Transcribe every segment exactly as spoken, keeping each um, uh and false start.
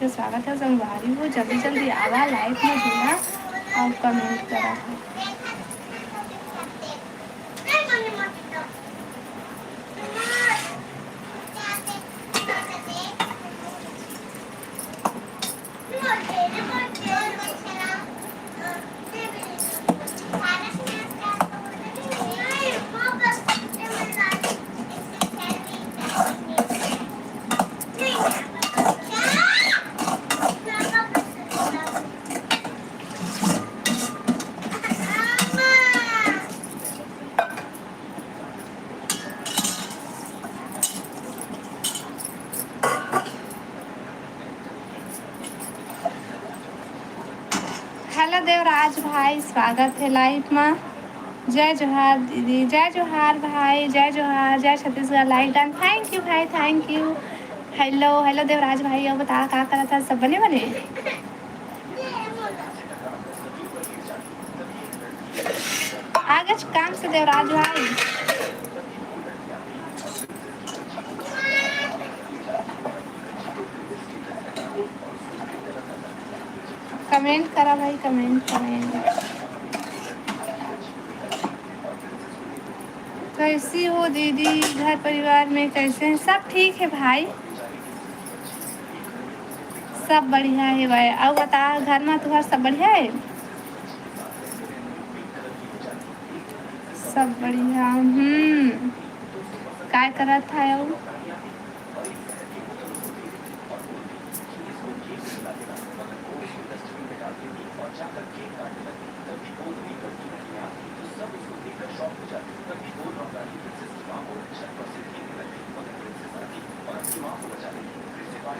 स्वागत हे संगवारी हो, जल्दी जल्दी आवा, live में जुड़ा अउ comment करा। Hello देवराज भाई, स्वागत हे live मा। जय जोहार दीदी, जय जोहार भाई, जय जोहार, जय Chhattisgarh. Like done, thank you भाई, thank you। Hello, hello Devraj भाई, अउ बता का करत हस, सब बने बने? आगेच काम से देवराज भाई। Comment करा भाई, comment, comment। कैसी हो दीदी, घर परिवार में कैसे हैं? सब ठीक है भाई, सब बढ़िया है भाई। अउ बता, घर में तुहार सब बढ़िया है? सब बढ़िया। हम्म, काय करत है अउ?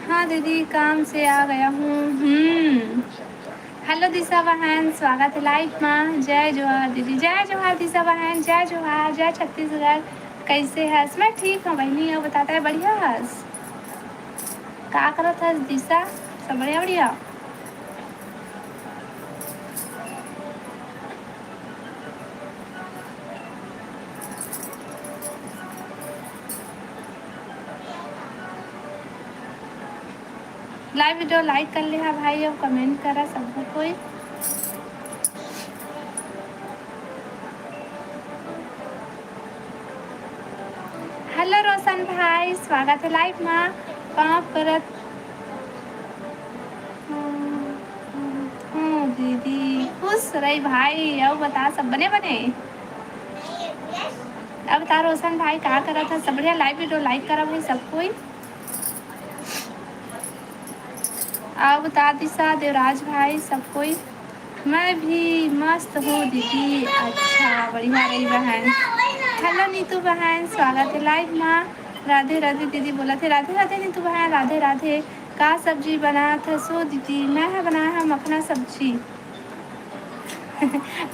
हाँ दीदी, काम से आ गया हूँ। हम्म। Hello दिशा बहन, स्वागत है live मा। जय जोहार दीदी, जय जोहार दिशा बहन, जय जोहार, जय छत्तीसगढ़। कैसे हस? मैं ठीक हूँ बहनी, अउ बता तैं बढ़िया हस? का करत हस दिशा? सब बढ़िया, बढ़िया। Live video like कर ले हा भाई, अउ comment करा सबको कोई। Hello रोशन भाई, स्वागत है live मा। पाँव परत हूँ दीदी, खुश रही भाई। अउ बता, सब बने बने? अउ बता रोशन भाई, का करत है? सब बढ़िया। Live video like करा भाई सब कोई। अउ बता दिशा, देवराज भाई, सब कोई। मैं भी मस्त हूँ दीदी। अच्छा, बढ़िया रही बहन। Hello नीतू बहन, स्वागत है live मा। राधे राधे दीदी बोलत हे। राधे राधे नीतू बहन, राधे राधे। का सब्जी बनात हस ओ दीदी? मैं ह बनाए हव मखना सब्जी।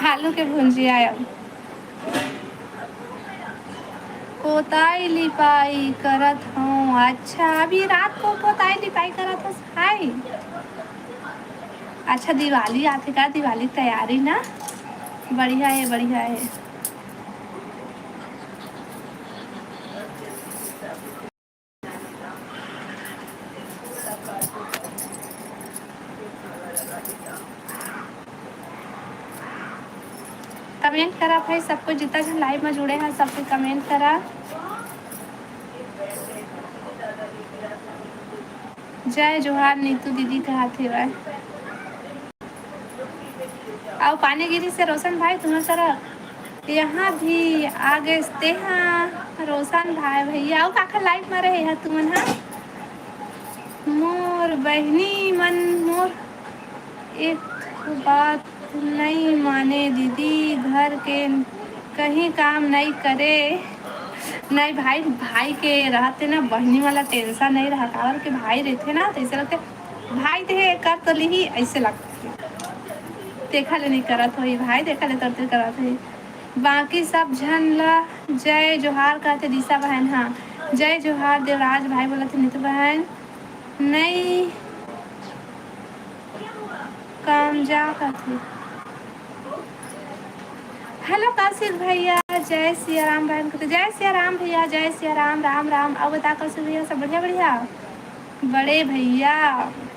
आलू के भुंजिया। अउ पोताई लिपाई करत हूँ। अच्छा, अभी रात को पोताई लिपाई करत हस भाई? अच्छा, दिवाली आथे का? दिवाली तैयारी ना? बढ़िया हे, बढ़िया हे। Comment करा भाई, सबको जितना झन live में जुड़े हैं, सबको comment करा। जय जोहार नीतू दीदी, कहात हेवय। अउ पानी गिरी से रोशन भाई, तुम्हार तरफ यहाँ भी आ गए तेहा रोशन भाई भैया। अउ काखर live में रहे हा तुमन हा? मोर बहिनी मन, मोर एक बात नई माने दीदी, घर के कहीं काम नई करे। नहीं भाई, भाई के रहते ना, बहिनी वाला tension नई रहा, काबर के भाई रहते ना, तो ऐसे लगते भाई देहे कर तो लिही, ऐसे लगते। देखा ले नहीं करत होई भाई, देखा ले करते करत होई। बाकी सब झन ला जय जोहार कहते दिशा बहन। हाँ, जय जोहार देवराज भाई बोलत हे, नीतू बहन। नई काम जा कथे। Hello कौशिक भैया, जय सिया राम बहन कथे। जय सिया राम भैया, जय सिया राम, राम राम। अउ बता कौशिक भैया, सब बढ़िया बढ़िया? बड़े भैया,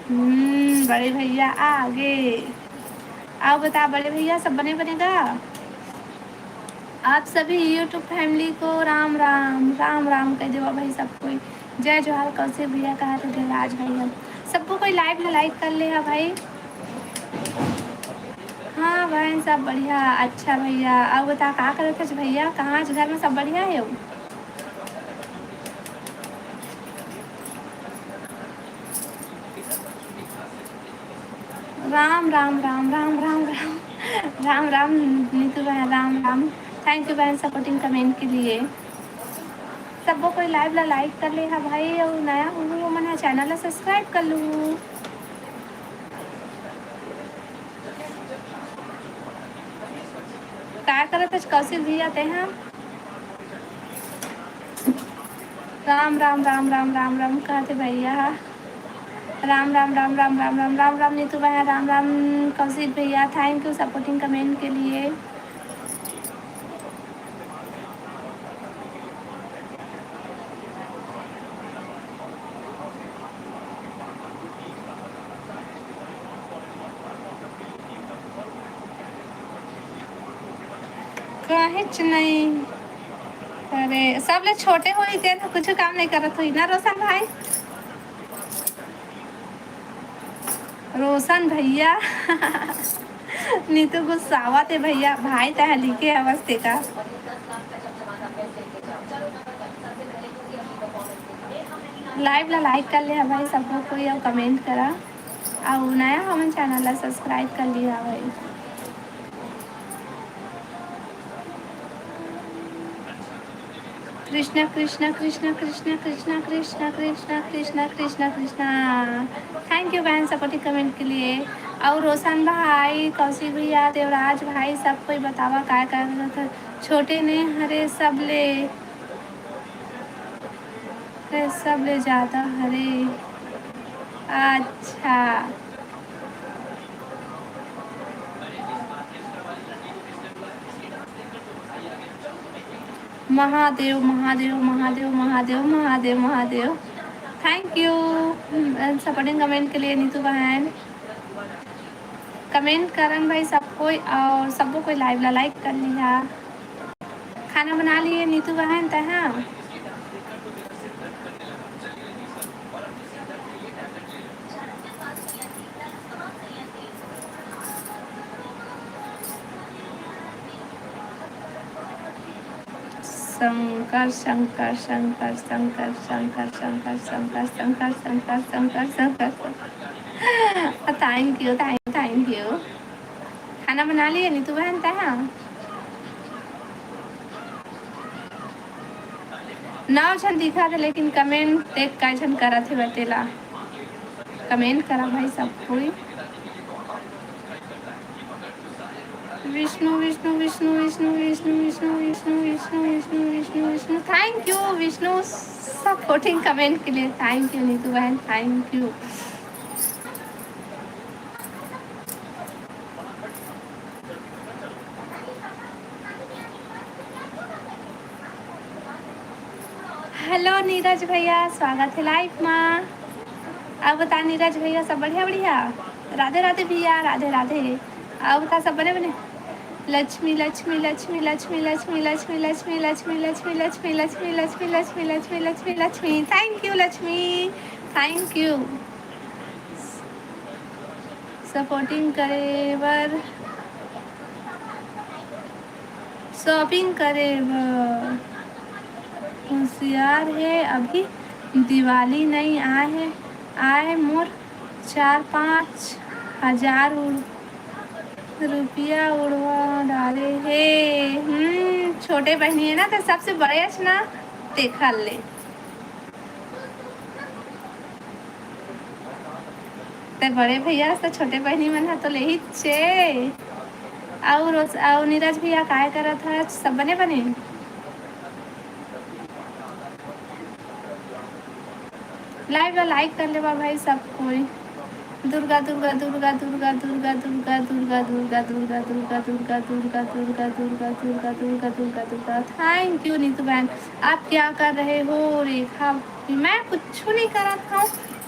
हम्म, बड़े भैया आ गे। अउ बता बड़े भैया, सब बने बने गा? आप सभी YouTube family को राम राम, राम राम कह देवा भाई सब कोई। जय जोहार कौशिक भैया, कहा थे देवराज भैया। सबको कोई live ला like कर ले हा भाई। हाँ बहन, सब बढ़िया। अच्छा भैया, अउ बता का करत हस भैया, कहाँ आज घर में सब बढ़िया हे? राम राम राम राम राम राम राम राम नीतू बहन, राम राम। Thank you बहन supporting comment के लिए। सबो कोई live ला like कर ले हा भाई, अउ नया हो वो मन हा channel ला subscribe कर लू। का करत हस कौशिक भैया तेहा? राम राम राम राम राम राम कहते भैया। राम राम राम राम राम राम राम राम नीतू बहन, राम राम कौशिक भैया, thank you supporting comment के लिए। काहेच नहीं। अरे, सबले छोटे होही तेन ह कुछु काम नहीं करत होही ना रोशन भाई? रोशन भैया। नीतू गुस्सावत हे भैया, भाई तह लिखे अवस्थे का। Live ला like कर ले हा भाई सबो कोई, अउ comment करा, अउ नया हमन channel ला subscribe कर लिहा भाई। कृष्णा कृष्णा कृष्णा कृष्णा कृष्णा कृष्णा कृष्णा कृष्णा कृष्णा कृष्णा कृष्णा। Thank you बहन supporting comment के लिए। अउ रोशन भाई, कौशिक भैया, देवराज भाई, सब कोई बतावा काय काय करत हस? छोटे ने हरे सबले, हरे सबले ज्यादा हरे। अच्छा। Mahadev Mahadev Mahadev Mahadev Mahadev Mahadev Mahadev. Thank you supporting comment के लिए नीतू बहन। Comment करन भाई सब कोई, अउ सबो कोई live ला like कर लिहा। खाना बना लिए नीतू बहन तहा? Shankar Shankar Shankar Shankar Shankar Shankar Shankar Shankar Shankar Shankar Shankar Shankar Shankar. Thank you, thank you, thank you। खाना बना लिए नीतू बहन तहा? नौ झन दिखा थे, लेकिन comment देख का झन करत हे बतेला। Comment करा भाई सब कोई। Vishnu Vishnu Vishnu Vishnu Vishnu Vishnu Vishnu Vishnu Vishnu Vishnu Vishnu Vishnu. Thank you Vishnu supporting comment के लिए। Thank you नीतू बहन, thank you। Hello नीरज भैया, स्वागत हे live मा। अउ बता नीरज भैया, सब बढ़िया बढ़िया? राधे राधे भैया, राधे राधे। अउ बता सब बने बने? Lakshmi Lakshmi Lakshmi Lakshmi Lakshmi Lakshmi Lakshmi Lakshmi Lakshmi Lakshmi Lakshmi Lakshmi Lakshmi Lakshmi Lakshmi Lakshmi Lakshmi Lakshmi. Thank you Lakshmi, thank you। Supporting करे बर, shopping करे बर होशियार हे, अभी दिवाली नइ आए हे, आए मोर चार पाँच हजार रुपया उड़वा डारे हे। हम्म, छोटे बहिनी हे ना, त सबसे बड़े अस ना, तेखर ले। ते बड़े भैया अस त छोटे बहिनी मन ह तो लेही चे। अउ रोज, अउ नीरज भैया काय करत हस? सब बने बने? Live ला like कर लेवा भाई सब कोई। दुर्गा दुर्गा दुर्गा दुर्गा दुर्गा दुर्गा दुर्गा दुर्गा दुर्गा दुर्गा दुर्गा दुर्गा दुर्गा दुर्गा दुर्गा दुर्गा दुर्गा दुर्गा दुर्गा। Thank you नीतू बहन। आप क्या कर रहे हो रेखा? मैं कुछ नहीं करत हूँ,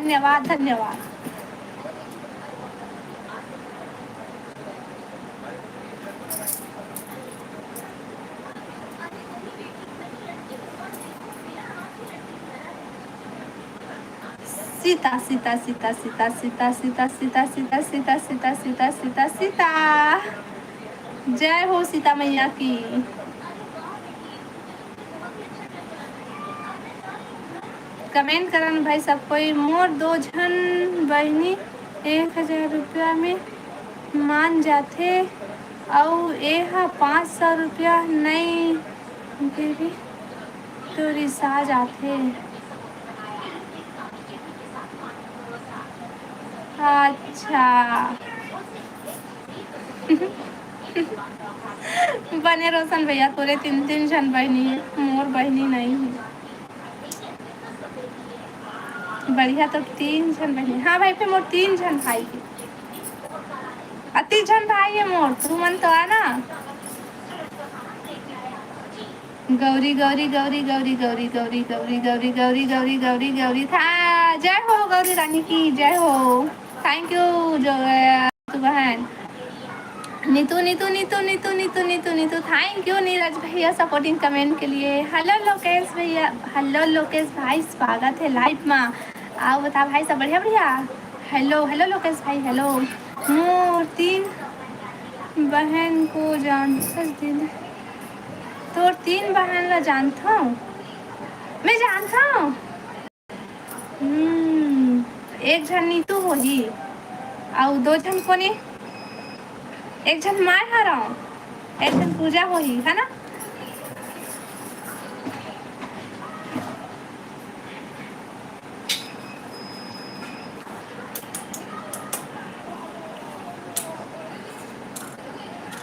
धन्यवाद, धन्यवाद। सीता, सीता, सीता, सीता, सीता, सीता, सीता, सीता, सीता, सीता, सीता, सीता, सीता, सीता। जय हो सीता मैया की। Comment करन भाई सब कोई। मोर दो झन बहिनी एक हजार रुपया में मान जाथे, अउ एहा पाँच सौ रुपया नई देबे तो रिसा जाथे। अच्छा। बने रोशन भैया, तोरे तीन, तीन झन बहिनी हे, मोर बहिनी नई हे। बढ़िया, तो तीन झन बहिनी। हाँ भाई, फिर मोर तीन झन भाई हे। अति झन भाई हे मोर, तुमन तो आना। गौरी, गौरी, गौरी, गौरी, गौरी, गौरी, गौरी, गौरी, गौरी, गौरी, गौरी, गौरी, गौरी, था। जय हो गौरी रानी की, जय हो। Thank you, जो, अ, तू बहन। नीतू, नीतू, नीतू, नीतू, नीतू, नीतू, नीतू, नीतू, thank you नीरज भैया supporting comment के लिए। Hello लोकेश भैया, hello लोकेश भाई, स्वागत है live मा। आओ बता भाई सब बढ़िया, बढ़िया। Hello, hello लोकेश भाई, hello। मोर तीन बहन को जानथस दीदी? तोर तीन बहन ला जानथव? मैं जानथव। हम्म, एक झन नीतू होही, अउ दो झन कोनी, एक झन मैं हरव, एक झन पूजा होही, है ना?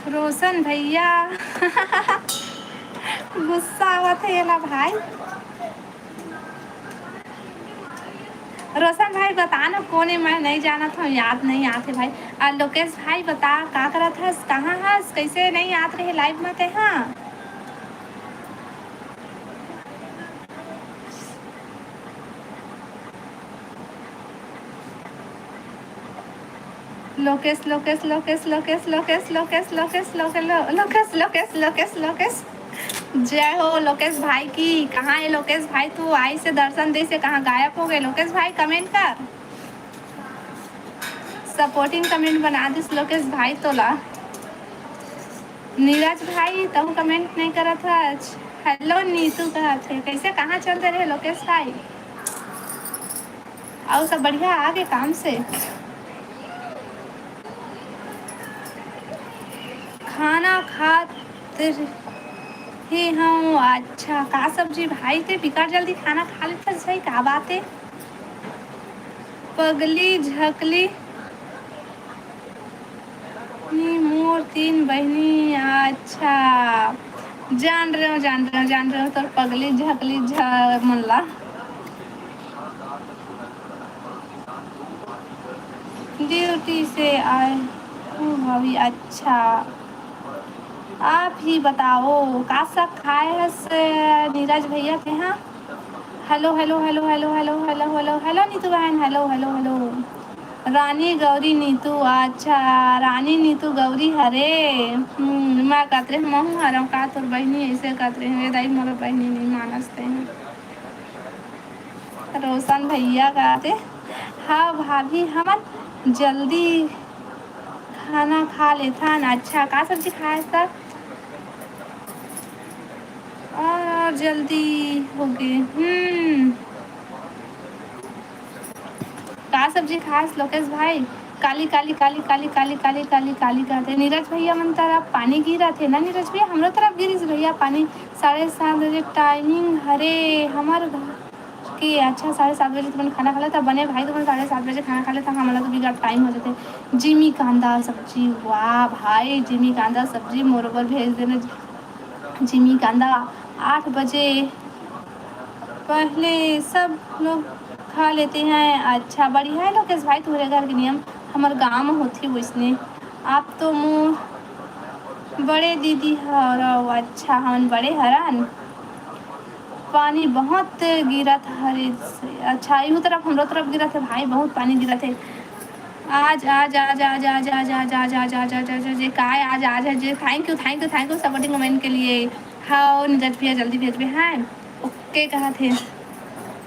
रोशन भैया, गुस्सा आवत हे एला भाई। रोशन भाई, बता ना, कोन ए? मैं नइ जानत हंव, याद नइ आत हे भाई। अ, लोकेश भाई, बता, का करत हस, कहाँ हस, कइसे नइ आत रहे live म तेहा? लोकेश, लोकेश, लोकेश, लोकेश, लोकेश, लोकेश, लोकेश, लोकेश, लोकेश, लोकेश, लोकेश, लोकेश। जय हो लोकेश भाई की। कहाँ हे लोकेश भाई? तू आइस हे, दर्शन देइस हे, कहाँ गायब हो गे? लोकेश भाई, comment कर। Supporting comment बना दिस लोकेश भाई तोला। नीरज भाई, तहूँ comment नइ करत हस। Hello नीतू कहत हे, कइसे, कहाँ चल दे रहे लोकेश भाई? अउ सब बढ़िया, आगे काम से। खाना खात ही हूँ। अच्छा, का सब्जी भाई? ते बिकट जल्दी खाना खा लेथस भाई, का बात हे? पगली झकली नी मोर तीन बहिनी। अच्छा, जान रहे हो, जान रहे हो, जान रहे हो, तोर पगली झकली झ-, मन ला। Duty से आए हूँ भाभी। अच्छा, आप ही बताओ, का साग खाए हस नीरज भैया तेहा? Hello, hello, hello, hello, hello, hello, hello, hello, Neetu बहन, hello, hello, hello। रानी गौरी नीतू, अच्छा, रानी नीतू गौरी हरे। हम्म, मैं कतरे महूँ हरव का तोर बहिनी, अइसे कतरे हे दाई, मोर बहिनी नइ मानस ते। रोशन भैया कहते, हाँ भाभी, हमन जल्दी खाना खा लेथन। अच्छा, का सब्जी खाए हस? और जल्दी हो गे। हम्म। का सब्जी खास लोकेश भाई? काली, काली, काली, काली, काली, काली, काली, काली कहते। नीरज भैया मन तरफ पानी गिरत हे ना नीरज भैया? हमरो तरफ गिरिस भैया पानी। साढ़े सात बजे timing हरे हमर घर के। अच्छा, साढ़े सात बजे तुमन खाना खा लेता। बने भाई, तुमन साढ़े सात बजे खाना खा लेता, हमला तो बिकट time हो जाथे। जिमी कांदा सब्जी, वाह भाई, जिमी कांदा सब्जी मोर बर भेज देना। जिमी कांदा, आठ बजे पहले सब लोग खा लेते हैं। अच्छा, बढ़िया है लोकेश भाई, तुम्हारे घर के नियम। हमारे गाँव में होती वैसने। आप तो मुँह बड़े दीदी हरव। अच्छा, हमन बड़े हरन। पानी बहुत गिरत हरे। अच्छा, इहू तरफ, हमरो तरफ गिरत है भाई, बहुत पानी गिरत है। आज, आज, आज, आज, आज, आज, आज, आज, आज, आज, आज, आज, आज, ये काय आज, आज है जे। Thank you, thank you, thank you supporting women के लिए। हाँ, नीरज भैया जल्दी भेजबे हैं। OK कहा थे।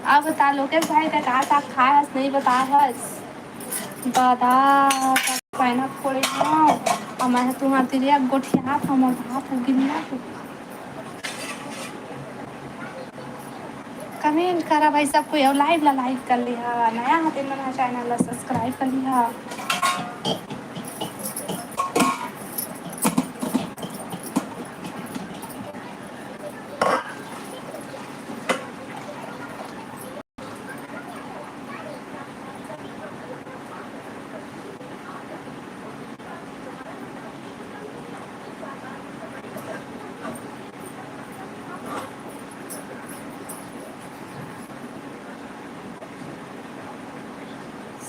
अब बता लोकेश भाई, का का साग खाए हस, नहीं बता हस। बता, पैना फोड़े हूँ। और मैं तुम्हार तिरिया गोठिया था, मोर हाथ गिरना। Comment करा भाई सब कोई, और live ला like कर लिहा, नया हा तेन मन हा channel ला subscribe कर लिहा।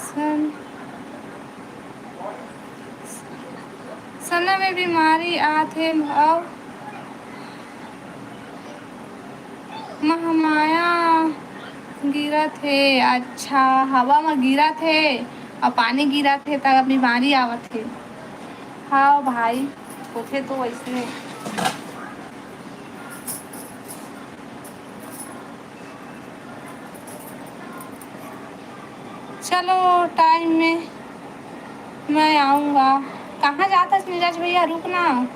सन, सना में बीमारी आथे अउ महमाया गिरत हे। अच्छा, हवा म गिरत हे अउ पानी गिरत हे, त बीमारी आवत हे। हाँ भाई, होथे तो वैसने। चलो, time में मैं आऊँगा। कहाँ जात हस नीरज भैया, रुक ना।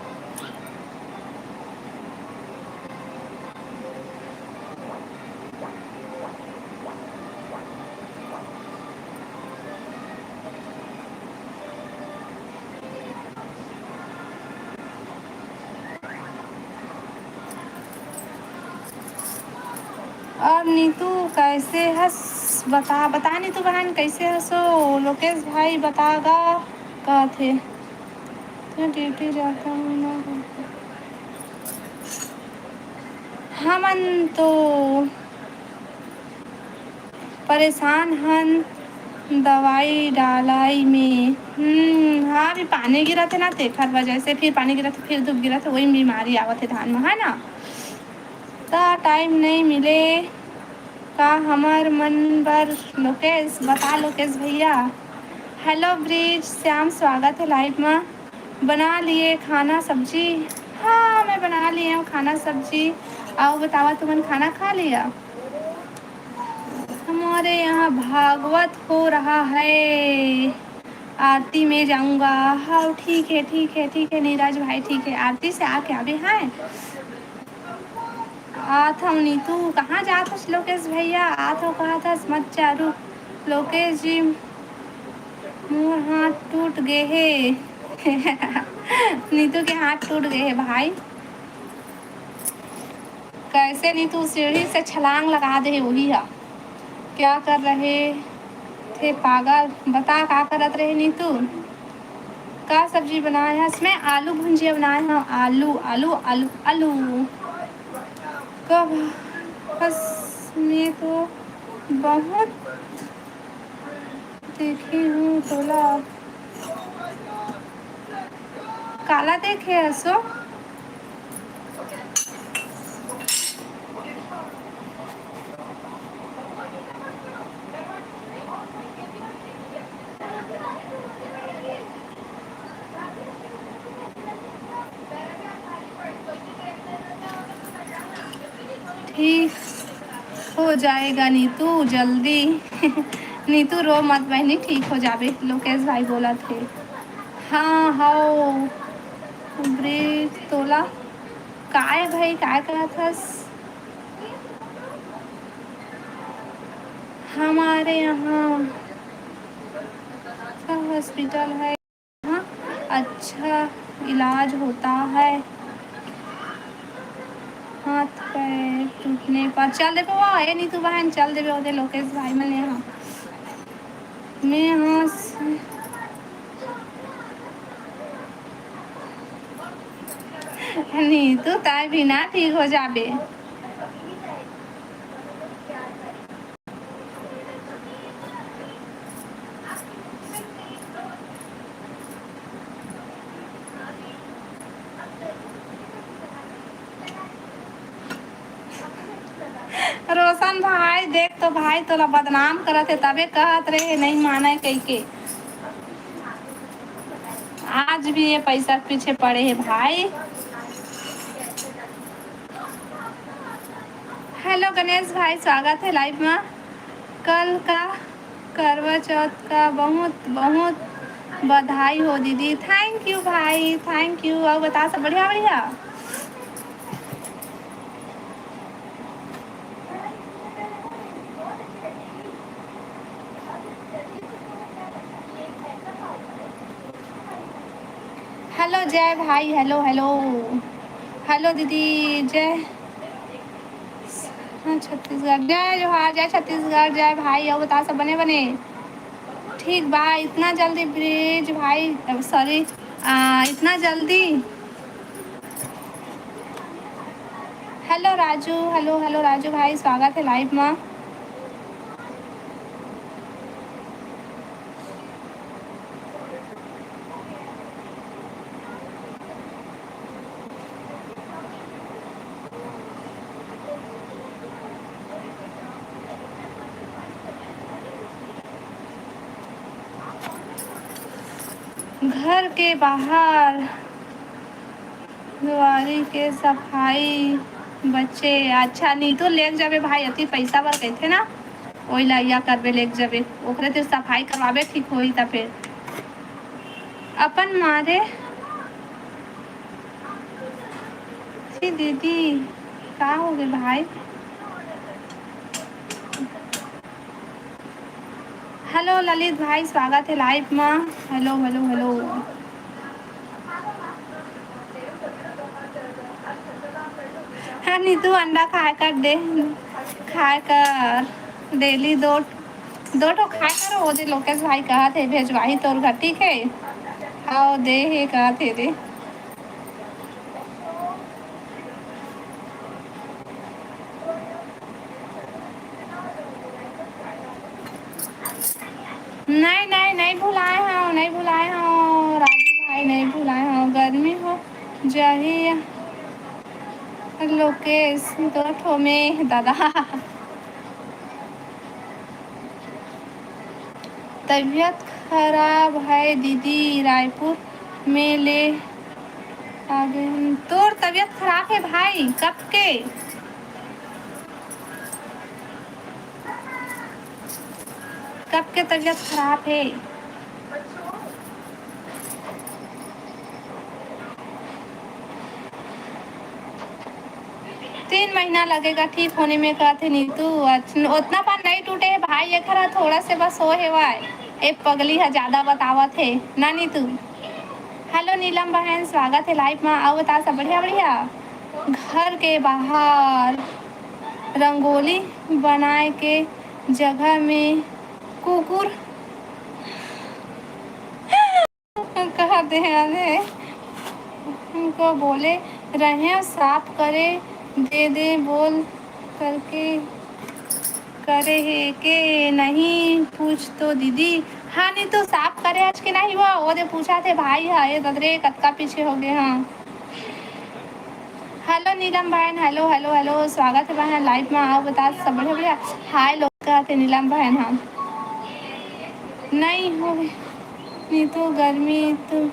और नीतू कैसे हस? बता, बता नीतू बहन, कैसे हसो? लोकेश भाई बता गा, कहत हे। तो duty जाता हूँ ना। हमन तो परेशान हन दवाई डालाई में। हम्म, हाँ, अभी पानी गिरत हे ना, तेखर वजह से, फिर पानी गिरत हे, फिर धूप गिरत हे, वही बीमारी आवत हे धान में, है ना? त time नहीं मिले का हमर मन बर लोकेश? बता लोकेश भैया। Hello ब्रिज श्याम, स्वागत है live में। बना लिए खाना सब्जी? हाँ, मैं बना लिए हूँ खाना सब्जी। आओ बतावा, तुमन खाना खा लिया? हमारे यहाँ भागवत हो रहा है, आरती में जाऊँगा। हाँ, ठीक है, ठीक है, ठीक है नीरज भाई, ठीक है। आरती से आके अभी, हाँ, आत हव नीतू। कहाँ जात हस लोकेश भैया? आत हव कहत हस, मत जा, रुक। लोकेश जी, मोर हाथ टूट गे हे। नीतू के हाथ टूट गे हे भाई। कैसे नीतू सीढ़ी से छलांग लगा दे हे वही हा। क्या कर रहे थे पागल? बता, का करत रहे नीतू? का सब्जी बनाए हस? मैं आलू भुंजिया बनाए हव। आलू, आलू, आलू, आलू। कब हस? मैं तो बहुत देखे हूँ तोला। काला देखे हसो? ठीक हो जाएगा नीतू, जल्दी। नीतू, रो मत बहनी, ठीक हो जाबे, लोकेश भाई बोलत हे। हाँ, हव। ब्रिज तोला। काय भाई, काय करत हस? हमारे यहाँ का hospital है, यहाँ अच्छा इलाज होता है। हाथ पैर टूटने पर चल देबे, वाह, ए नीतू बहन, चल देबे ओदे लोकेश भाई मन यहाँ। मैं यहाँ से नीतू, तैं भी ना ठीक हो जाबे। रोशन भाई, देख तो भाई, तोला बदनाम करत हे, तबे कहत रहे, नहीं माने कहिके। आज भी ये पैसा के पीछे पड़े हे भाई। हेलो गणेश भाई, स्वागत है लाइव में। कल का करवा चौथ का बहुत बहुत बधाई हो दीदी। थैंक यू भाई, थैंक यू। और बता, सब बढ़िया बढ़िया? हेलो जय भाई, हेलो हेलो। हेलो दीदी, जय। हाँ, छत्तीसगढ़, जय जोहार, जय छत्तीसगढ़, जय भाई। और बता, सब बने बने? ठीक बा। इतना जल्दी ब्रिज भाई, सॉरी, इतना जल्दी? Hello Raju, hello hello Raju भाई, स्वागत है लाइव में। घर के बाहर दुआरी के सफाई बचे। अच्छा, नीतू लेग जाबे भाई, अति पैसा बर कहिथे ना, ओई ला या करबे, लेग जाबे, ओकरे तीर सफाई करवाबे, ठीक होई त फेर। अपन मारे जी दीदी, का होगे भाई? हेलो ललित भाई, स्वागत है लाइव में। Hello hello hello. हाँ नीतू, अंडा खाए कर दे, खाए कर डेली दो, दो ठो खाए कर। वो दे लोकेश भाई कहत हे भेजवाही तोर घर, ठीक है? हाँ, दे हे कहत हे रे। नहीं नहीं, नहीं भुलाए हव, नहीं भुलाए हव राजू भाई, नहीं भुलाए हव। गर्मी हो जाही लोकेश दो ठो में दादा। तबीयत खराब है दीदी, रायपुर में ले आ गए हम। तोर तबीयत खराब है भाई, कब के? कब के तबीयत खराब है? तीन महीना लगेगा ठीक होने में, कहत हे नीतू। अच्छा, ओतना पान नहीं टूटे हे भाई, एखर थोड़ा से बस हो हेवय। ए पगली ह ज्यादा बतावत हे ना नीतू। हेलो नीलम बहन, स्वागत है लाइव में। आओ बता, सब बढ़िया बढ़िया? घर के बाहर रंगोली बनाए के जगह में कुकुर कह दे रहे, उनको बोले रहे साफ करे दे दे बोल करके करे हे के नहीं पूछ तो दीदी। हाँ नीतू, साफ करे आज के नहीं हुआ, वो दे पूछा थे भाई। हाँ ये ददरे कतका पीछे हो गए। हाँ हेलो नीलम बहन, हेलो हेलो हेलो, स्वागत है बहन लाइव में। आओ बता, सब बढ़िया बढ़िया? हाय लोग कहते नीलम बहन। हाँ नहीं हो नीतू, गर्मी तो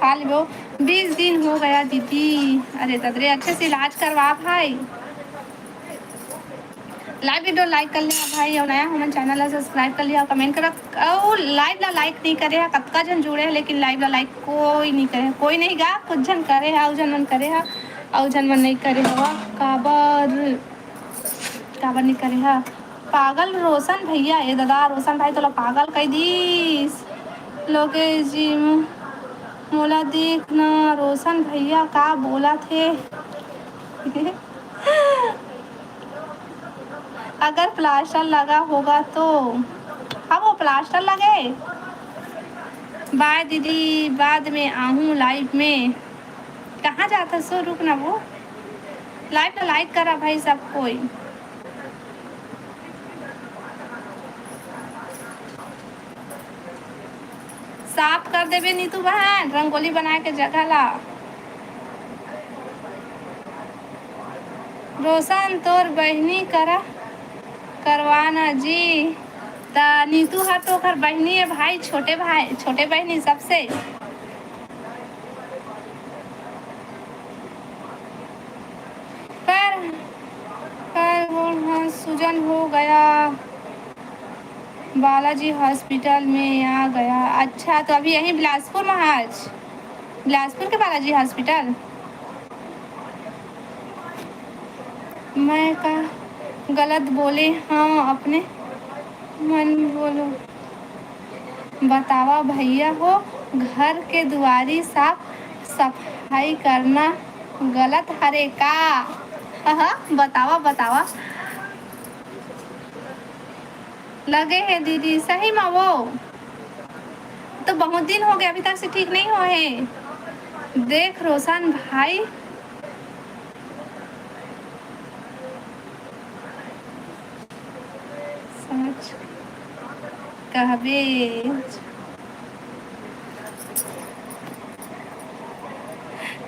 खा लेबो। बीस दिन हो गया दीदी। अरे ददरे, अच्छे से इलाज करवा भाई। लाइव वीडियो लाइक कर लिया भाई, और नया हमन चैनल ला सब्सक्राइब कर लिया, कमेंट करा, और लाइव ला लाइक नहीं करे है। कतका जन जुड़े है लेकिन लाइव ला लाइक कोई नहीं करे है, कोई नहीं गा, कुछ जन करे है, अउ जन मन करे है, अउ जन मन नहीं करे हवा। काबर, काबर नहीं करे है? पागल रोशन भैया, ए दादा, रोशन भाई तोला पागल कह दीस। लोकेश जी, मोला देख ना, रोशन भैया का बोला थे। अगर प्लास्टर लगा होगा तो, अब वो प्लास्टर लगे। बाय दीदी, बाद में आहूँ लाइव में। कहाँ जात हस ओ? रुक ना वो, लाइव ला लाइक करा भाई सब कोई। साफ कर देबे नीतू बहन, रंगोली बनाए के जगह ला। रोशन, तोर बहिनी करा करवाना जी। त नीतू हर तो ओकर बहिनी है भाई, छोटे भाई, छोटे बहिनी सबसे। पर, पर वो हाँ, सूजन हो गया, बालाजी हॉस्पिटल में आ गया। अच्छा, तो अभी यहीं बिलासपुर में आज, बिलासपुर के बालाजी हॉस्पिटल। मैं का गलत बोले? हाँ, अपने मन बोलो। बतावा भैया हो, घर के दुआरी साफ सफाई करना गलत हरे का? हाँ, बतावा, बतावा। लगे हे दीदी, सही में वो तो बहुत दिन हो गए, अभी तक से ठीक नहीं हो हे। देख रोशन भाई, सच कहबे।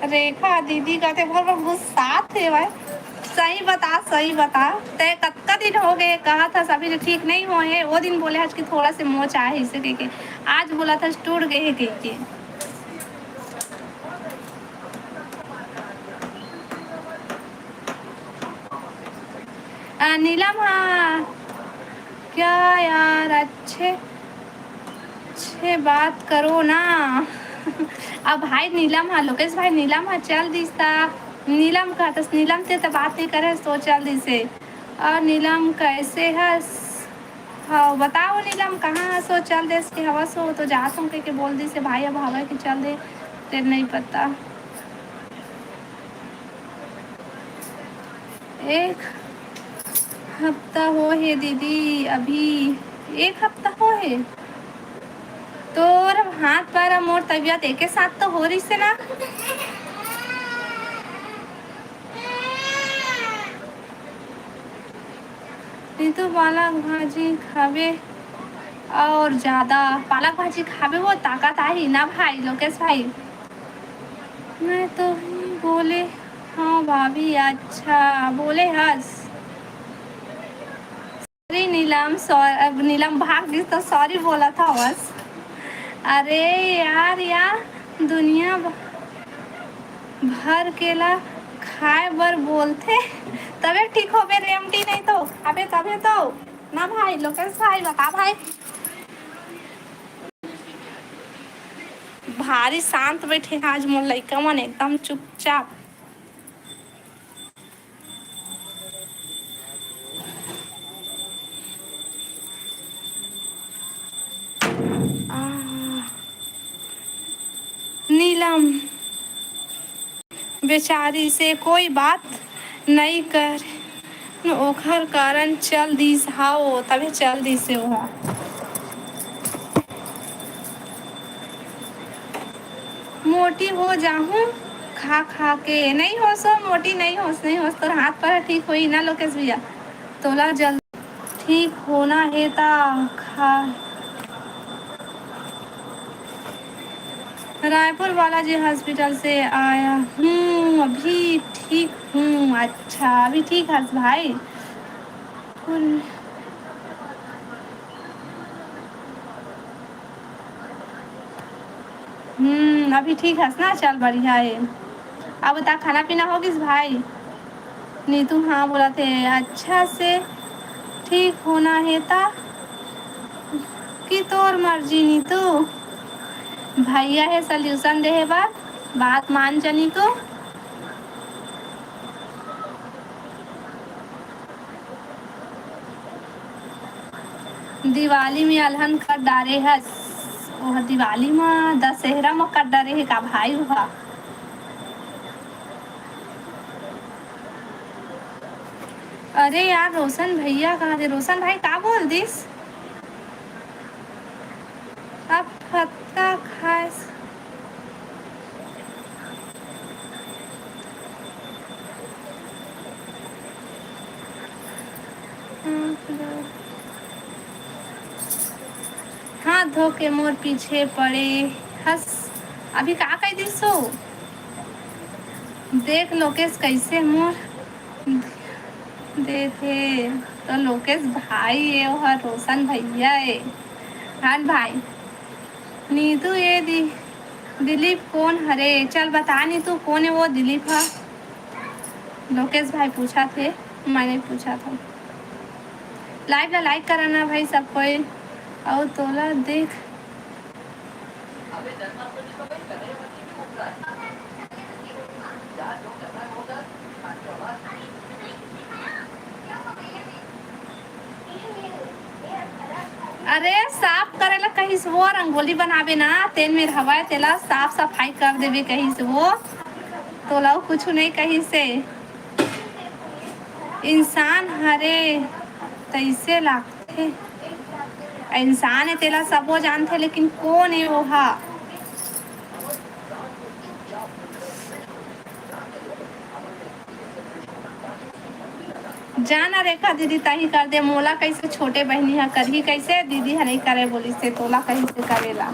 रेखा दीदी कहते, "बोल, बोल, गुस्सात हे भाई। सही बता, सही बता, तै कतका दिन हो गए कहत हस, अभी तो ठीक नहीं हो हे। वो दिन बोले हस कि थोड़ा से मोच आए हे, इसे कह के आज बोलत हस टूट गए हे कह के।" आ, नीलम, हाँ, क्या यार, अच्छे अच्छे बात करो ना। अब भाई नीलम हा, लोकेश भाई, नीलम हा चल दिस ता। नीलम का तस, नीलम ते तो बात नहीं करे, सो चल दिसे। और नीलम कैसे हस? हाँ, बताओ नीलम, कहाँ हस? सो चल देस के हवस हो तो जात हूँ के, के बोल दिसे भाई, अब हवा के चल दे, तेरे नहीं पता। एक हफ्ता हो हे दीदी, अभी एक हफ्ता हो हे। तोर हाथ पैर मोर तबीयत एके साथ तो हो रही से ना। नीतू पालक भाजी खाबे और ज्यादा, पालक भाजी खाबे वो ताकत आही ना भाई, लोकेश भाई। मैं तो बोले, हाँ भाभी, अच्छा बोले हस। सॉरी नीलम, सॉरी, अब नीलम भाग गई तो सॉरी बोला था बस। अरे यार, या दुनिया भ-, भर के ला खाए बर बोलथे, तबे ठीक होबे रेमटी, नहीं तो खाबे तबे तो ना भाई। लोकेश भाई, बता भाई। भारी शांत बैठे हैं आज मोर लइका मन, एकदम चुपचाप। आ, नीलम बेचारी से कोई बात नहीं कर, ओखर कारण चल दिस हाओ, तबे चल दिस हे ओहा। मोटी हो जाहूं खा खा के। नहीं होस ओ, मोटी नहीं होस, नहीं होस। तोर हाथ पर ठीक होई ना लोकेश भैया, तोला जल्दी ठीक होना हे ता खा। रायपुर बालाजी हॉस्पिटल से आया हूँ, अभी ठीक हूँ। अच्छा, अभी ठीक हस भाई। हम्म, अभी ठीक हस ना? चल, बढ़िया हे। अब बता, खाना पीना हो गिस भाई? नीतू हाँ बोलत हे, अच्छा से ठीक होना हे ता कि तोर मर्जी नीतू। भैया हे solution देहे बर, बात मान जा नीतू। दिवाली में अलहन कर डारे हस। ओह दिवाली में, दशहरा में कर डारे हे का भाई ओहा? अरे यार, रोशन भैया कहाँ थे? रोशन भाई का बोल दिस? अब पत्ता हाथ धो के मोर पीछे पड़े हस। अभी का कह दिसो? देख लोकेश कैसे मोर देखे। तो लोकेश भाई ये, ओहर रोशन भैया ए। हान भाई, नीतू ये दी, दिलीप कौन हरे? चल बता नीतू, कौन है वो दिलीप हा? लोकेश भाई पूछा थे, मैंने पूछा था। लाइव ला लाइक कराना भाई सब कोई। और तोला देख अरे साफ करे ला कहिस वो, रंगोली बनावे ना, तेन मेर हवय, तेला साफ सफाई कर देवे कहिस वो। तोला कुछ नहीं कहिस से। इंसान हरे तैसे लागथे। इंसान है तेला सबो जानथे, लेकिन कौन है वो हा? जाना रेखा दीदी, तही कर दे मोला। कैसे छोटे बहनी ह करही, कैसे दीदी ह नहीं करे बोलिस से, तोला कहिस से करेला।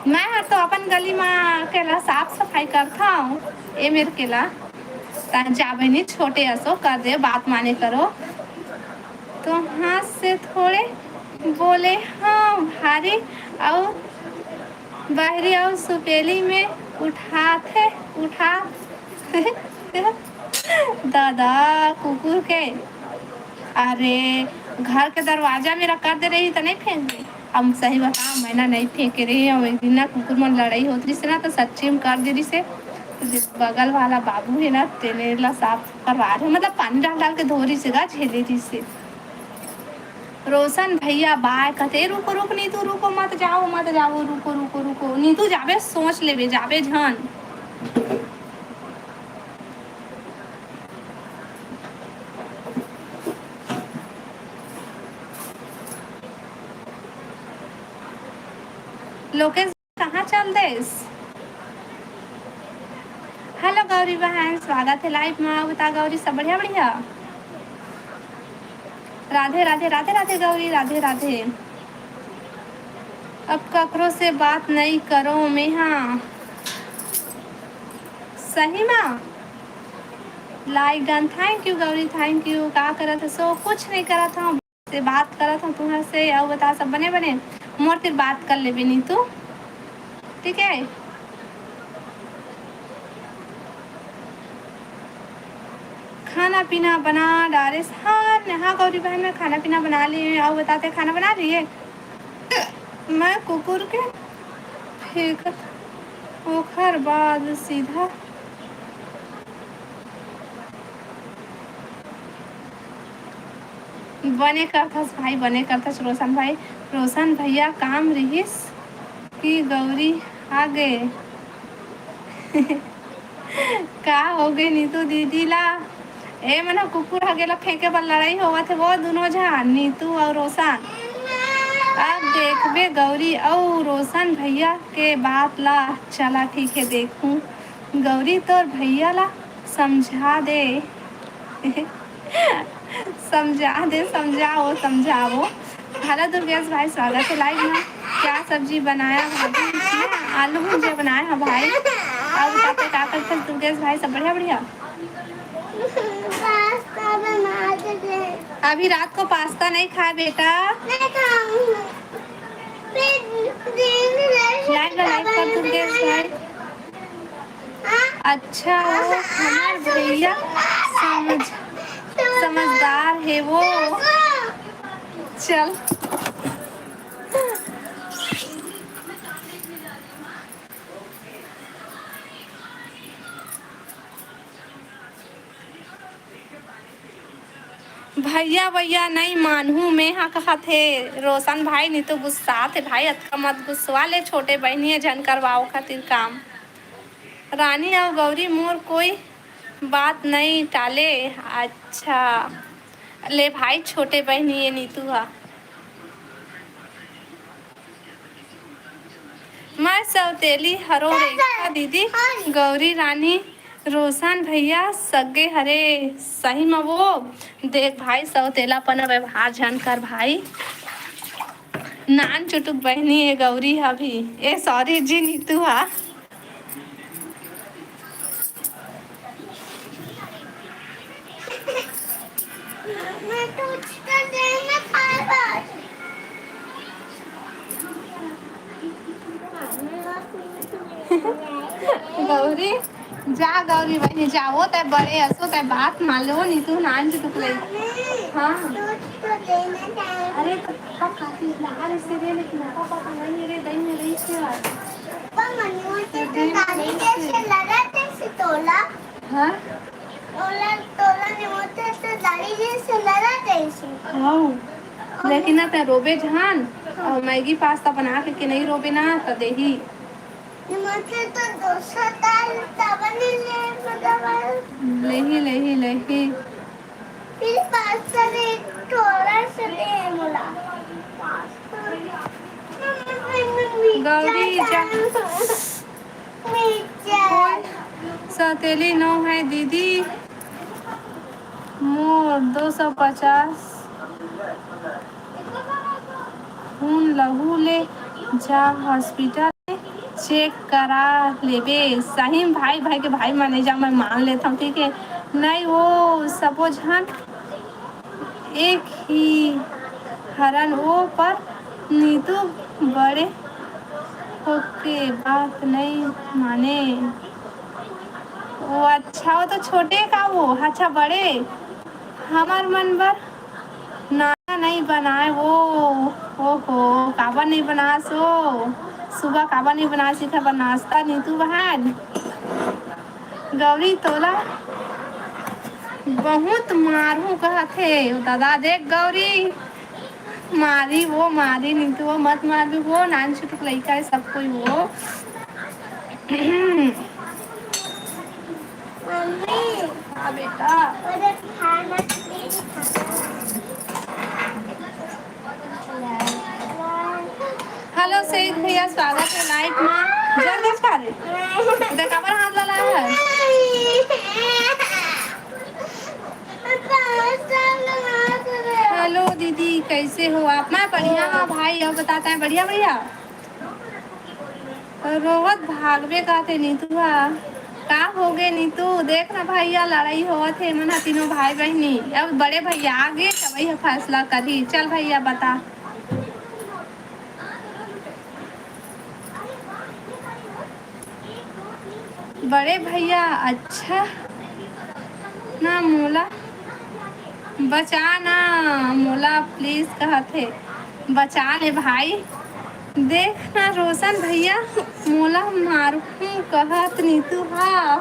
मैं ह तो अपन गली मा केला साफ सफाई करथव, ए मेर केला। ता जा बहनी, छोटे असो कर दे, बात माने करो। तो हाथ से थोड़े बोले, हाँ भारी अउ बहरी अउ सुपेली में उठाथे, उठा दादा कुकुर के। अरे, घर के दरवाजा मेरा कर दे रही तो नहीं फेंक दे। हम सही बताओ, मैना नहीं फेंके रही, हम एक दिन ना कुकुर मन लड़ाई होत रही से ना, तो सच्ची में कर दे रही से। तो जे बगल वाला बाबू है ना, तेने ला साफ करवा रहे, मतलब पानी डाल डाल के धो रही से, गा झेले रही से। रोशन भैया बाय कहते, "ए, रुको, रुक, नीतू, रुको, मत जाओ, मत जाओ, रुको, रुको, रुको।" नीतू जाबे, सोच लेबे, जाबे झन। लोकेश कहाँ चल देस? हेलो गौरी बहन, स्वागत है लाइव में। बता गौरी, सब बढ़िया बढ़िया? राधे राधे, राधे राधे गौरी, राधे राधे। अब ककरो से बात नहीं करो मेहा। सही मा? Like done, thank you Gauri, thank you. का करत हसो? कुछ नहीं करत हूँ, से बात करत हूँ तुहर से। अउ बता, सब बने बने? मोर तिर बात कर लेबे नीतू, ठीक है? खाना पीना बना डारेस। हाँ, हाँ गौरी बहन, मैं खाना पीना बना लिए। अउ बताते, खाना बना लिए? मैं कुकुर के फेंकत, ओखर बाद सीधा बने करथस भाई, बने करथस रोशन भाई। रोशन भैया काम रिहिस कि गौरी आ गे। का हो गे नीतू दीदी ला? ए मन ह कुकुर ह गेला फेंके बर लड़ाई होवत हे वो दुनो झन, नीतू अउ रोशन। अब देखबे गौरी अउ रोशन भैया के बात ला। चला ठीक हे, देखूं। गौरी तोर भैया ला समझा दे। समझा दे, समझाओ, समझाओ। हेलो दुर्गेश भाई, स्वागत है लाइव में। क्या सब्जी बनाया भाभी? मैं आलू भुजिया बनाया है भाई। अउ बताते का करते दुर्गेश भाई, सब बढ़िया बढ़िया? पास्ता बना दे। अभी रात को पास्ता नहीं खाए बेटा। नहीं खाऊंगा। फिर दिन में लाइव में लाइव कर दुर्गेश भाई। अच्छा, वो हमार भैया समझ, समझदार है वो। चल। भैया, भैया, नई मानहूँ मैं हा, कहत हे रोशन भाई। नी तो गुस्सात हे भाई, अतका मत गुस्सवा ले, छोटे बहिनी हे, झन करवाओ खातिर काम। रानी अउ गौरी मोर कोई बात नई टाले। अच्छा, ले भाई, छोटे बहिनी ये नीतू हा। मैं सौतेली हरो रेखा दीदी, गौरी रानी रोशन भैया सगे हरे, सही म वो। देख भाई, सौतेलापन व्यवहार झन कर भाई। नान चुटुक बहिनी ए गौरी ह भी, ए सॉरी जी, नीतू हा। गौरी, जा गौरी बहिनी, जा, वो तै बड़े असो, तै बात मान ले, वो नीतू नान जी टुकले। हाँ। अरे तो पापा खाती बाहर से दे, लेकिन पापा का नहीं रे, दही में रही से। पापा मनी वो तो दे गाली दे से। जैसे लगा जैसे तोला। हाँ। तोला, तोला नहीं होते तो गाली जैसे लगा जैसे। हाँ। लेकिन ना तै रोबे जान, हाँ। और मैगी पास्ता बना के, के नहीं रोबे ना, तो देही। मुझे तो डोसा दाल चावल ही ले, मतलब, लेही, लेही, लेही। फिर पास्ता दे, थोड़ा सा दे मोला। पास्ता। गौरी जा। मिर्चा। कोन सौतेली नो है दीदी? मोर दो सौ पचास खून लहू ले जा hospital में check करा लेबे। सही में भाई, भाई के भाई माने जा, मैं मान लेथंव, ठीक है। नहीं, वो सबो झन एक ही हरन, वो पर नीतू बड़े होके बात नहीं माने। वो अच्छा, वो तो छोटे का वो, अच्छा बड़े। हमर मन बर नाना नहीं बनाए वो। ओहो, काबर नहीं बनास वो? सुबह काबर नहीं बनास? इधर पर नाश्ता नीतू बहन। गौरी तोला बहुत मारहूँ कहत हे। दादा देख गौरी, मारी वो, मारी नीतू वो, मत मार वो, नान छुटुक लइका है सब कोई वो। मम्मी, हाँ बेटा। मुझे खाना प्लीज। हेलो सेठ भैया, स्वागत है लाइव में। जल्दी खा रे। देख, काबर हाथ ला लाए है। हेलो दीदी, कैसे हो आप? मैं बढ़िया हूँ भाई, और बताता है, बढ़िया भैया? रोवत भागबे का ते नीतू हा? का होगे नीतू? देख ना भैया, लड़ाई होवत हे, मन ह तीनों भाई बहिनी। अब बड़े भैया आगे, तब वही फैसला करही। चल भैया, बता। बड़े भैया, अच्छा ना मोला बचा ना, मोला प्लीज कहत हे, बचा ले भाई। देख ना रोशन भैया, मोला मारहूँ कहत नीतू हा।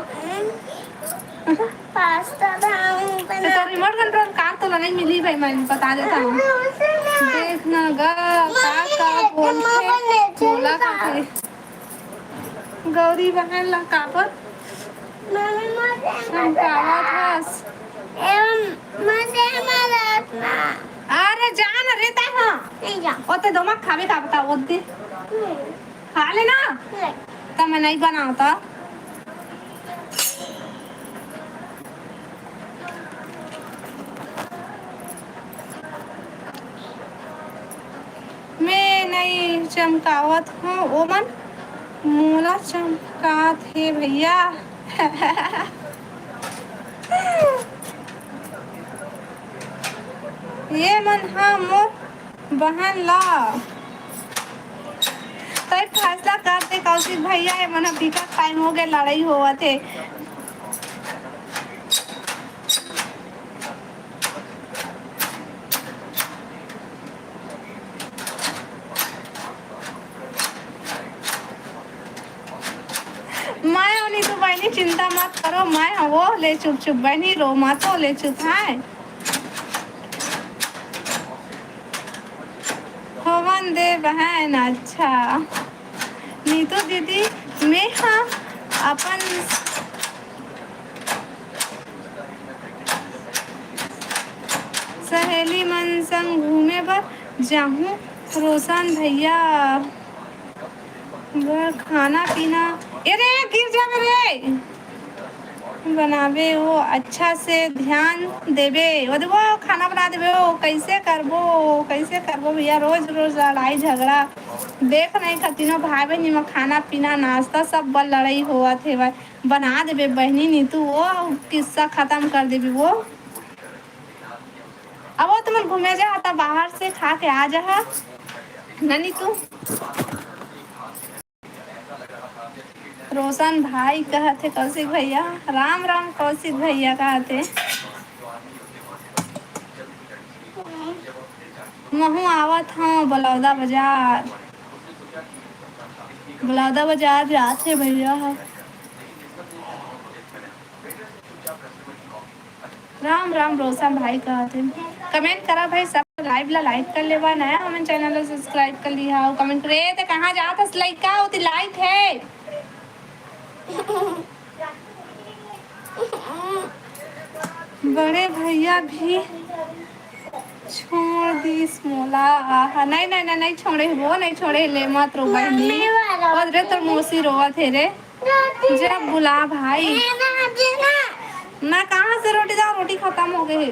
पास्ता धान तो बना। तोर remote control car तो नहीं मिली भाई, मैं बता देता हूँ। रोशन ना। देख ना गा, का मम्मी का ने बोलथे, मम्मी ने मोला चिंता। कहथे। गौरी बहन ला काबर मम्मी, मुझे मदद चमकावत हस? एवं मुझे मदद ना। अरे जा न रे तैं, हाँ। नहीं जा। ओते दोमा खाबे का बता, ओते। नहीं। खा ले ना। नहीं। त मैं नहीं बनावता। मैं नइ चमकावत हँव, ओमन मोला चमकात हे भैया। ये मन ह मोर बहन ला। तै फैसला कर दे कौशिक भैया, ये मन ह बिकट टाइम हो गए लड़ाई होवत हे। मैं हूँ नीतू बहिनी, चिंता मत करो, मैं हूँ वो, ले चुप चुप बहिनी, रो मत हो, ले चुप है। होवन दे बहन, अच्छा। नीतू दीदी, मैं हाँ अपन सहेली मन संग घूमे बर जाहूँ रोशन भैया बर खाना पीना। ए रे, गिर जाबे रे। बनाबे, वो अच्छा से ध्यान देबे, वो देखो खाना बना देबे, वो कैसे करबो, कैसे करबो भैया, रोज रोज लड़ाई झगड़ा। देख नहीं खा, तीनों भाई बहनी में खाना पीना नाश्ता सब बर लड़ाई होवत हे भाई। बना देबे बहनी नीतू, वो किस्सा खत्म कर देबे वो। अब वो तुमन घूमे जा त बाहर से खा के आ जा ना नीतू। रोशन भाई कहत हे कौशिक भैया, राम राम कौशिक भैया कहत हे। महू आवत हूँ बलौदा बाजार, बलौदा बाजार जात हे भैया ह। राम राम रोशन भाई कहत हे। कमेंट करा भाई सब, लाइव ला लाइक कर लेवा, नया हमन चैनल ला सब्सक्राइब कर लिहा, कमेंट करे। ते कहाँ जात हस लइका, ओती लाइट हे। बड़े भैया भी छोड़ दिस मोला। आहा, नहीं, नहीं, नहीं, नहीं छोड़े वो, नहीं छोड़े, ले मत रो बहनी। मम्मी वाला और रे तोर मौसी रोवत हे रे। जब बुला भाई। ना, कहाँ से रोटी जाओ, रोटी खत्म हो गई है।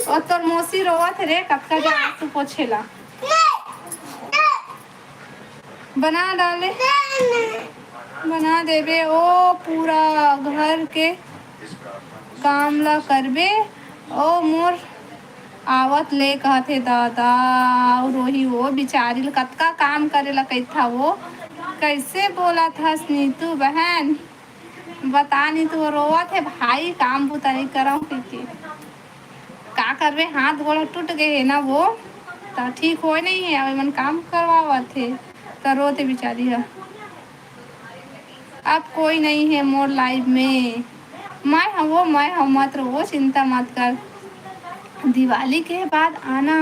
और तोर मौसी रोवत हे रे, कतका जा आंसू पोछेला। बना डाले, बना देबे ओ, पूरा घर के काम ला करबे ओ मोर। आवत ले कहत हे दादा, अउ रोही वो बिचारी ल कतका काम करे ला कहिथा वो। कैसे बोलत हस नीतू बहन, बता नीतू, वो रोवत हे भाई, काम बुता नहीं करव कहिके। का करबे, हाथ गोड़ टूट गए हे ना वो, त ठीक होए नहीं हे। अब एमन काम करवावत हे त रोथे बिचारी ह। अब कोई नहीं है मोर लाइफ में। मैं हूँ वो, मैं हूँ, मत रो, चिंता मत कर। दिवाली के बाद आना।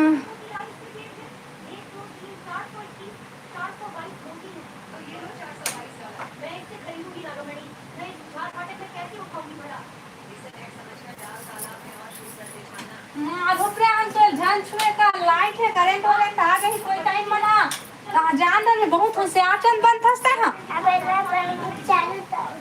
माधोपुर आन तो झन छुए का लाइट है, करंट वरेंट आ गई कोई टाइम मना। कहाँ जान रहे, बहुत होशियार चंद बनत हस तैं हा। अबे मैं चालू कर।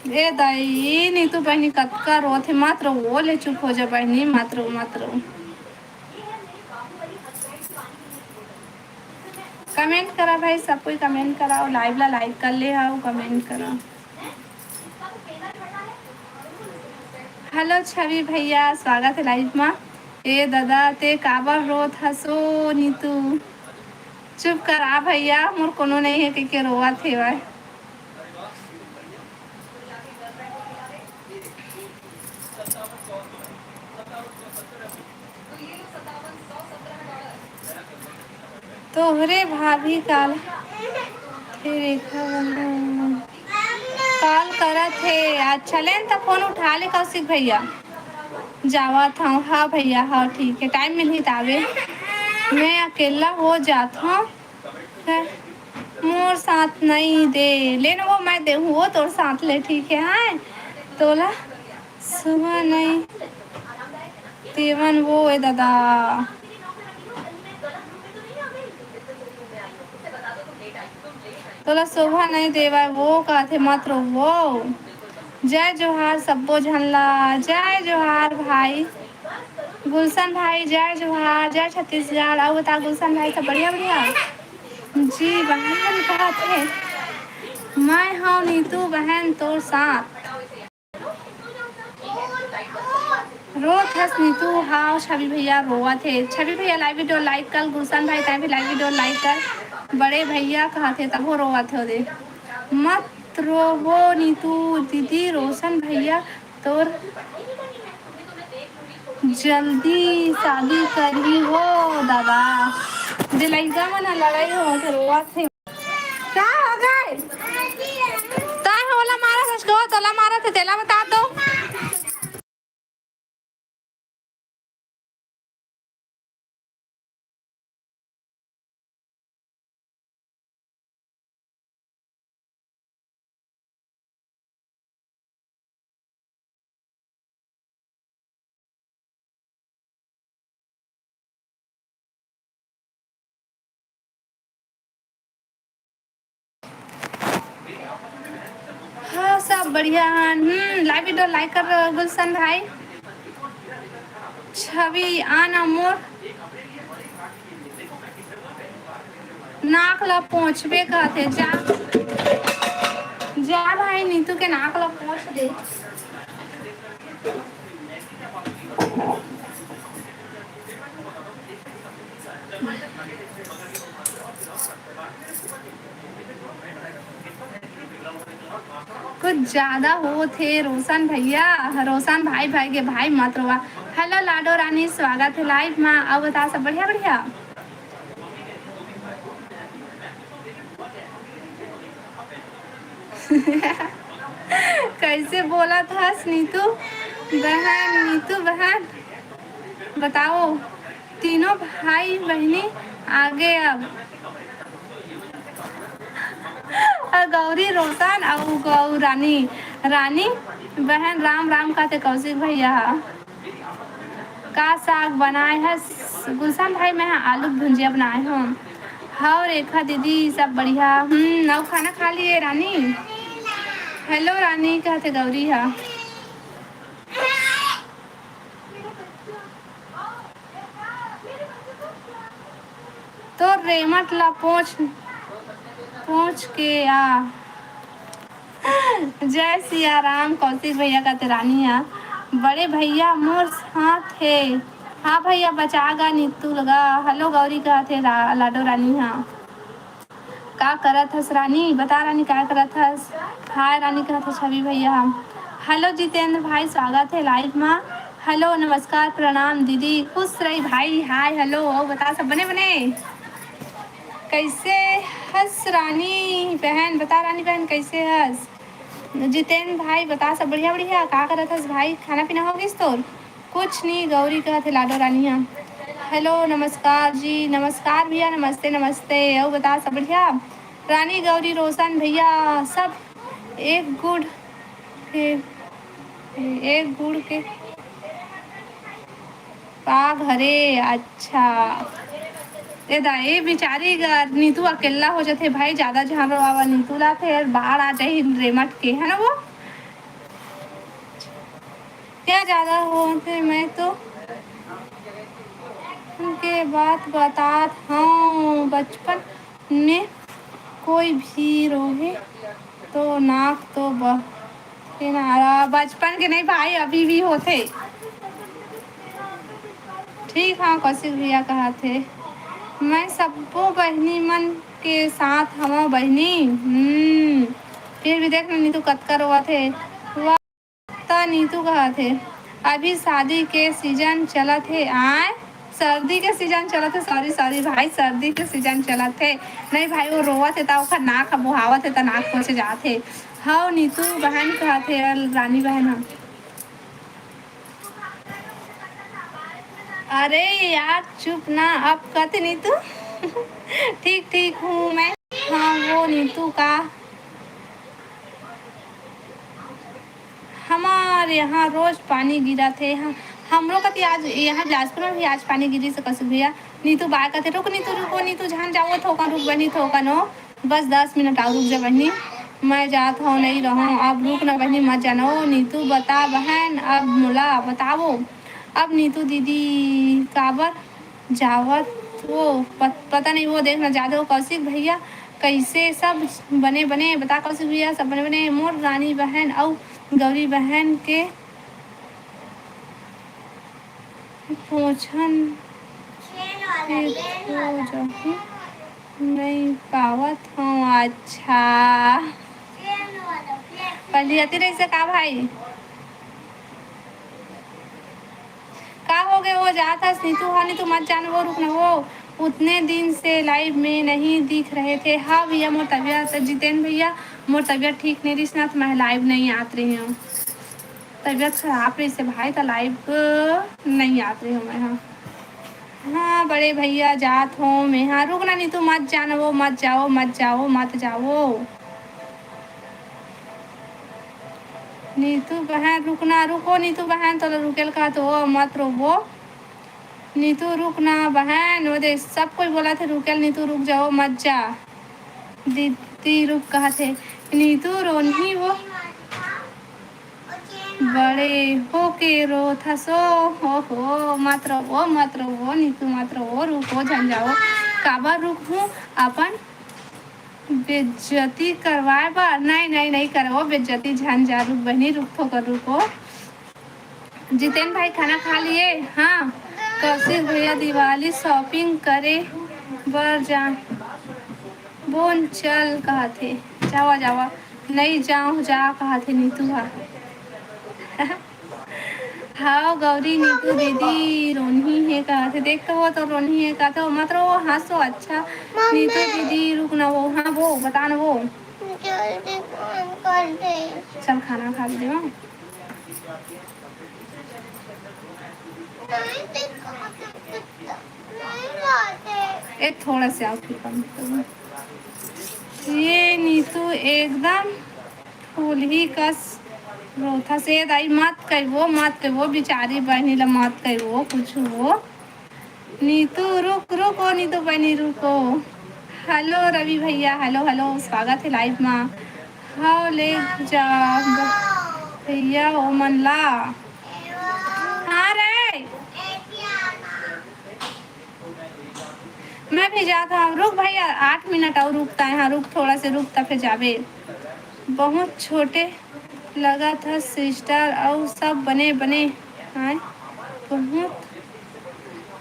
ए दाई, नीतू बहिनी कतका रोथे, मत रो, वो ले चुप हो जा बहिनी, मत रो, मत रो। कमेंट करा भाई, सब कोई कमेंट करा, अउ लाइव ला लाइक कर ले हा, कमेंट करा। हेलो छवि भैया, स्वागत है लाइव मा। ए दादा, ते काबर रोत हस ओ नीतू? चुप करा भैया, मोर कोनो नहीं है कहिके रोवत हेवय। तोहरे भाभी काल, हे रेखा बंधु, काल करत हे। अच्छा, लेन त फोन उठा ले कौशिक भैया। जावत हूँ। हाँ भैया, हाँ ठीक है, टाइम मिलही ताबे। मैं अकेला हो जात हूँ। मोर साथ नहीं दे, लेन वो मैं देहूँ, वो तोर साथ ले, ठीक है। हाँ, तोला सुबह नहीं तेवन वो ए दादा, तोला शोभा नहीं देवय वो, कहथे मत रो वो। जय जोहार सब्बो झन ला, जय जोहार भाई गुलशन भाई, जय जोहार, जय छत्तीसगढ़। अउ बता गुलशन भाई, सब बढ़िया बढ़िया? जी बहन कहत हे, मैं हूँ नीतू बहन तोर साथ। रोत हस नीतू, हाव छवि भैया रोवत हे। छवि भैया लाइव वीडियो लाइक कर, गुलशन भाई तैं भी लाइव वीडियो लाइक कर। बड़े भैया कहत हे तभो रोवत हे ओदे। मत रोवो नीतू दीदी, रोशन भैया तोर जल्दी शादी करही हो दादा। जे लइका मन ह लड़ाई होवत हे, रोवत हे। का हो गए? तैं ओला मारत हस, तोला मारत हे, तेला बता तो। बढ़िया हन। हम्म, live video like कर गुलशन भाई। छवि आना मोर नाक ला पोंछबे कहथे। जा, जा भाई, नीतू के नाक ला पोंछ दे। कुछ ज्यादा होत हे रोशन भैया, रोशन भाई, भाई के भाई मत रोवा। Hello लाडो रानी, स्वागत हे live मा। अउ बता, सब बढ़िया, बढ़िया? कइसे बोलत हस नीतू बहन, नीतू बहन, बताओ, तीनों भाई बहिनी आगे अब। अ, गौरी रोशन अउ गौ रानी, रानी बहन राम राम कहथे कौशिक भैया ह। का साग बनाए हस गुलशन भाई? मैं ह आलू के भुंजिया बनाए हंव। हव रेखा दीदी, सब बढ़िया। हम्म, अउ खाना खा लिए रानी? Hello रानी कहथे गौरी ह। तोर रेमट ला पोंछ, पोंछ के आ। जय सिया राम कौशिक भैया कहथे रानी ह। बड़े भैया मोर साथ हे। हाँ भैया, बचा गा नीतू लगा। Hello गौरी कहथे रा-, लाडो रानी ह। का करत हस रानी? बता रानी, का करत हस? हाय रानी कहत हस छवि भैया ह। Hello जितेंद्र भाई, स्वागत हे live मा। Hello, नमस्कार, प्रणाम दीदी, खुश रही भाई। हाय, hello, अउ बता, सब बने बने? कइसे हस रानी बहन? बता रानी बहन, कइसे हस? जितेंद्र भाई, बता, सब बढ़िया बढ़िया? का करत हस भाई? खाना पीना हो गिस तोर? कुछ नहीं, गौरी कहत हे लाडो रानी ह। Hello, नमस्कार जी, नमस्कार भैया, नमस्ते, नमस्ते। अउ बता, सब बढ़िया? रानी, गौरी, रोशन भैया, सब एक गुड़ के, एक गुड़ के पाग हरे। अच्छा, ए दा, ए बिचारी ग-, नीतू अकेल्ला हो जथे भाई, जादा झन रोवावा नीतू ला, फेर बाढ़ आ जाही रेमट के, है ना वो? क्या ज्यादा होथे? मैं तो उनके बात बतात हूँ, बचपन में कोई भी रोहे तो नाक तो बह-, किनारा। बचपन के नहीं भाई, अभी भी होथे। ठीक हाँ, कौशिक भैया कहत हे, मैं सब्बो बहिनी मन के साथ हवं बहिनी। हम्म, फिर भी देख ना नीतू कतका रोवत हे। वाह, त नीतू कहत हे, अभी शादी के season चलत हे, आय, सर्दी के season चलत हे, sorry, sorry भाई, सर्दी के season चलत हे। नहीं भाई, वो रोवत हे, त ओखर नाक ह बोहावत हे, त नाक पोछे जात हे। हव, नीतू बहन कहत हे, अउ रानी बहन ह। अरे यार, चुप ना, अब कथे नीतू। ठीक, ठीक हूँ मैं। हाँ, वो नीतू का हमार यहाँ रोज पानी गिरत हे। हम, हमरो कति आज यहाँ बिलासपुर में भी आज पानी गिरिस कौशिक भैया। नीतू बाय कथे, "रुक नीतू, रुक, ओ नीतू, झन जाओ थोकन, रुक बहिनी थोकन ओ, बस दस मिनट अउ रुक जा बहिनी, मैं जात हव, नहीं रहूँ।" "अब रुक ना बहिनी, मत जाना ओ नीतू, बता बहन, अब मोला बताओ, अब नीतू दीदी काबर जावत वो पत-, पता नहीं वो देखना जाते हो कौशिक भैया, कैसे सब बने बने, बता कौशिक भैया, सब बने बने।" मोर रानी बहन अउ गौरी बहन के पोछन के हो जाहू, नहीं पावत हूँ। अच्छा, पहली आती रही से का भाई? का हो गए वो जात हस नीतू? हाँ नीतू मत जान वो, रुक ना वो, उतने दिन से live में नहीं दिख रहे थे। हाँ भैया मोर तबियत, जितेन भैया मोर तबियत ठीक नहीं रहिस ना, तो मैं live नहीं आत रही हूँ। तबियत खराब रहिस हे भाई, तो live नहीं आत रही हूँ मैं। हाँ, हाँ बड़े भैया जात हो मैं। हाँ रुक ना नीतू मत जान वो, मत जाओ, मत जाओ, मत जाओ। नीतू बहन रुकना, रुको नीतू बहन, तोला रुकेल का तो मत रोवो। नीतू रुकना बहन, वो दे सब कोई बोला थे रुकेल, नीतू रुक जाओ, मत जा। दीदी रुक कहा थे, नीतू रोनही वो। बड़े होके रोथस ओ, हो, हो, मत रो ओ, मत रो ओ, नीतू मत रो ओ, रुक ओ, झन जाओ। काबर रुकहूँ? अपन बेइज्जती करवाए बर? नहीं, नहीं, नहीं करव ओ बेइज्जती, झन जा, रुक बहिनी, रुक थोकन रुक ओ। जितेन भाई खाना खा लिए? हाँ। कौशिक भैया दिवाली shopping करे बर जा, बोन चल कहत हे। जावा, जावा। नई जाओ जा कहत हे नीतू हा। हाव गौरी, नीतू दीदी रोनही हे कहत हे। देख तो वो तो रोनही हे कहत हे, मत रो, हंसो। अच्छा मम्मी। नीतू दीदी रुक ना वो, हाँ वो बता ना वो। जल्दी काम कर दे। चल खाना खा ले, हाँ। नहीं, देखो, नहीं लाते। ए, थोड़ा से और फिर कम करो। ये नीतू एकदम फूलही कस रोथस। ए दाई, मत कहिबो, मत कहिबो, बिचारी बहिनी ला मत कहिबो कुछ वो। नीतू रुक, रुक ओ नीतू बहिनी, रुक ओ। Hello रवि भैया, hello, hello, स्वागत हे live मा। हाव ले जा भैया ओ मन ला। हाँ रे। मैं भी जात हूँ। रुक भैया, आठ मिनट और रुकता है। हाँ, रुक, थोड़ा से रुकता, फिर जाबे। बहुत छोटे लगत ह sister, अउ सब बने बने। हाँ, बहुत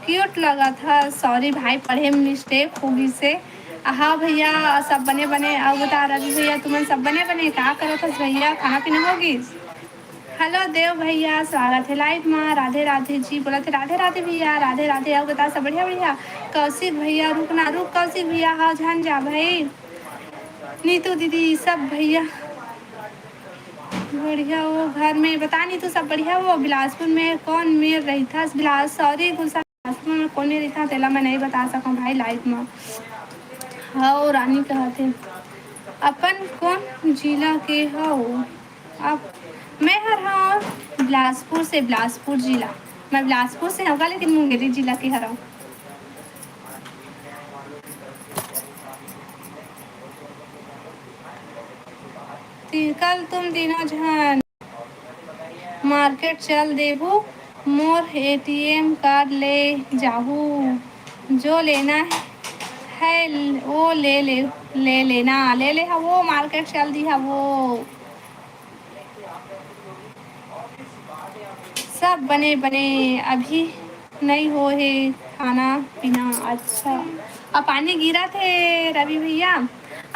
cute लगत ह। Sorry भाई, पढ़े में mistake हो गइसे। हाँ भैया, सब बने बने। अउ बता रवि भैया, तुमन सब बने बने, का करत हस भैया? खाना पीना हो गइस? Hello देव भैया, स्वागत हे live मा। राधे राधे जी बोलत हे। राधे राधे भैया, राधे राधे। अउ बता सब बढ़िया बढ़िया? कौशिक भैया रुक ना, रुक कौशिक भैया, हाँ झन जा भाई। नीतू दीदी सब भैया बढ़िया हो घर में? बता नीतू सब बढ़िया हो? बिलासपुर में कौन मेर रहिथस? बिलास, sorry गुलशन, बिलासपुर में कौन मेर रहिथस तेला मैं नहीं बता सकूँ भाई live मा। हाँ, रानी कहत हे, अपन कौन जिला के हव? अब मैं हर हूँ बिलासपुर से, बिलासपुर जिला। मैं बिलासपुर से हूँ, लेकिन मुंगेली जिला के हरव। ती-, कल तुम तीनों झन market चल देहू, मोर ATM card ले जाहू, जो लेना है वो ले ले, ले लेना, ले ले हा वो, market चल दी हा वो। सब बने बने, अभी नहीं हो हे खाना पीना। अच्छा, अब पानी गिरत हे रवि भैया।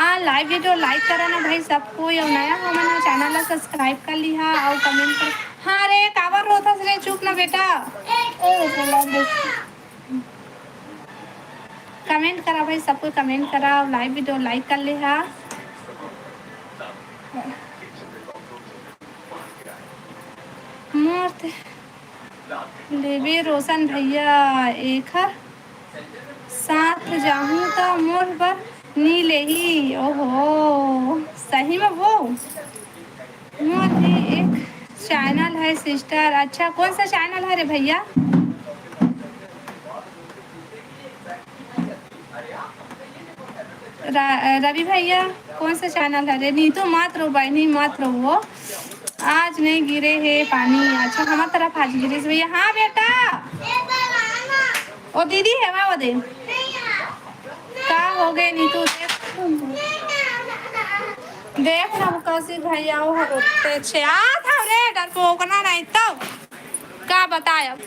आ, live video like करा ना भाई सब कोई, अउ नया हो मन ह channel ला subscribe कर लिहा अउ comment कर। हाँ रे, काबर रोथस रे, चुप ना बेटा। Comment करा भाई, सब कोई comment करा, live video like कर लिहा। मोर ते लेबे रोशन भैया, एखर साथ जाहूँ त मोर बर नी लेही। ओहो, सही में वो? मोर भी एक channel है sister। अच्छा, कौन सा channel है रे भैया? रा-, रवि भैया, कौन सा channel है रे? नीतू मत रो बहिनी, मत रो वो। आज नहीं गिरे हे पानी। अच्छा, हमार तरफ आज गिरिस भैया। हाँ बेटा, ओ दीदी हे वा, वो दे। का हो गए नीतू? देख, देख ना वो कौशिक भैया, वो रोते छे। आ था रे, डरपोकना नहीं तो। का बताय अब?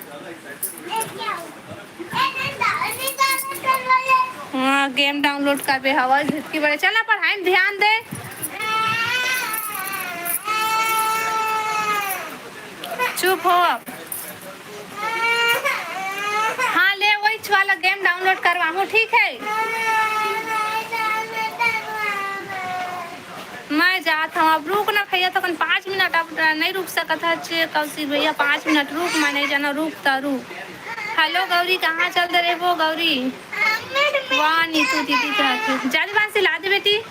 हाँ, game download करबे हवा, झिटकी बड़े। चल ना, पढ़ाई में ध्यान दे। चुप हो अब। हाँ, ले, वही वाला game download करवाहूँ, ठीक है? मैं जात हूँ, अब रुक ना भैया, तो अपन पाँच मिनट अब नहीं रुक सकत है। अच्छे कौशिक भैया, पाँच मिनट रुक, मैं नहीं जाना, रुक ता रुक। Hello गौरी, कहाँ चल दे रहे वो गौरी? वाह नीतू दीदी कहत हे, जल्दी बांसी ला दे बेटी।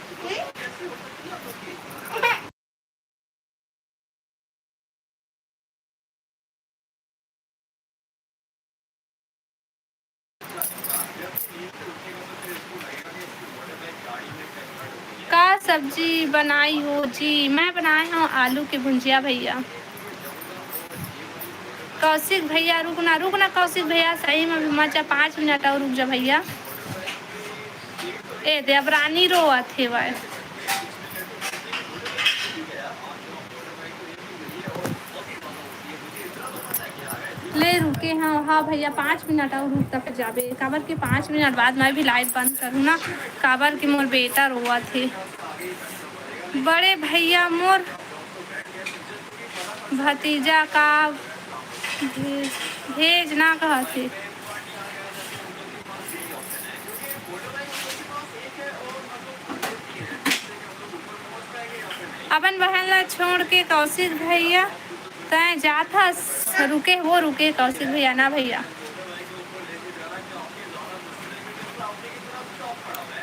का सब्जी बनाई हो जी? मैं बनाए हूँ आलू के भुंजिया भैया। कौशिक भैया, रुक ना, रुक ना कौशिक भैया, सही में मत जा, पाँच मिनट अउ रुक जा भैया। ए दे, अब रानी रोवत हे भाई। ले रुके, हाँ, हाँ भैया, पाँच मिनट अउ रुक, तब जाबे, काबर के पाँच मिनट बाद मैं भी लाइव बंद करूँ ना, काबर के मोर बेटा रोवत हे। बड़े भैया मोर भतीजा का भे-, भेज ना कहत हे। अपन बहन ला छोड़ के कौशिक भैया तैं जात हस, रुके वो रुके कौशिक भैया ना भैया।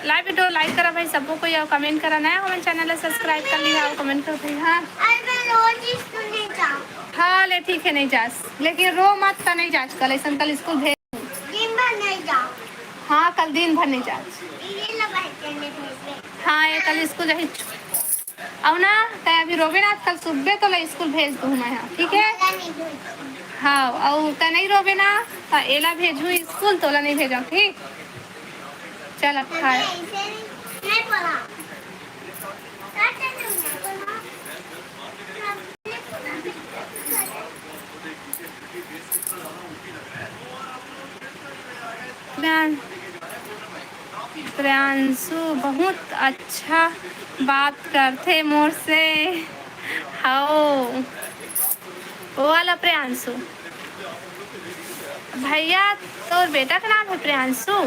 लाइव वीडियो लाइक करा भाई, सबको कोई और कमेंट करा, नया हमारे चैनल ला सब्सक्राइब कर लिया और कमेंट कर भाई। हाँ, अरे मैं रोज स्कूल नहीं जाऊँ। हाँ ले ठीक है, नहीं जास, लेकिन रो मत, का नहीं जास कल, ऐसा कल स्कूल भेज। दिन भर नहीं जाओ। हाँ, कल दिन भर नहीं जास। ये लो भाई, तेरे भेज दे। हाँ, ये कल स्कूल जाही। अउ ना, तैं अभी रोबे ना, कल सुबह तोला स्कूल भेज दूँ मैं, हाँ, ठीक है? हाँ, अउ तैं नहीं रोबे ना, त एला भेजहूँ स्कूल, तोला नहीं भेजहूँ, ठीक? चल, अब खा। प्रियांशु बहुत अच्छा बात करथे मोर से। हव, वो वाला प्रियांशु। भैया, तोर बेटा का नाम है प्रियांशु?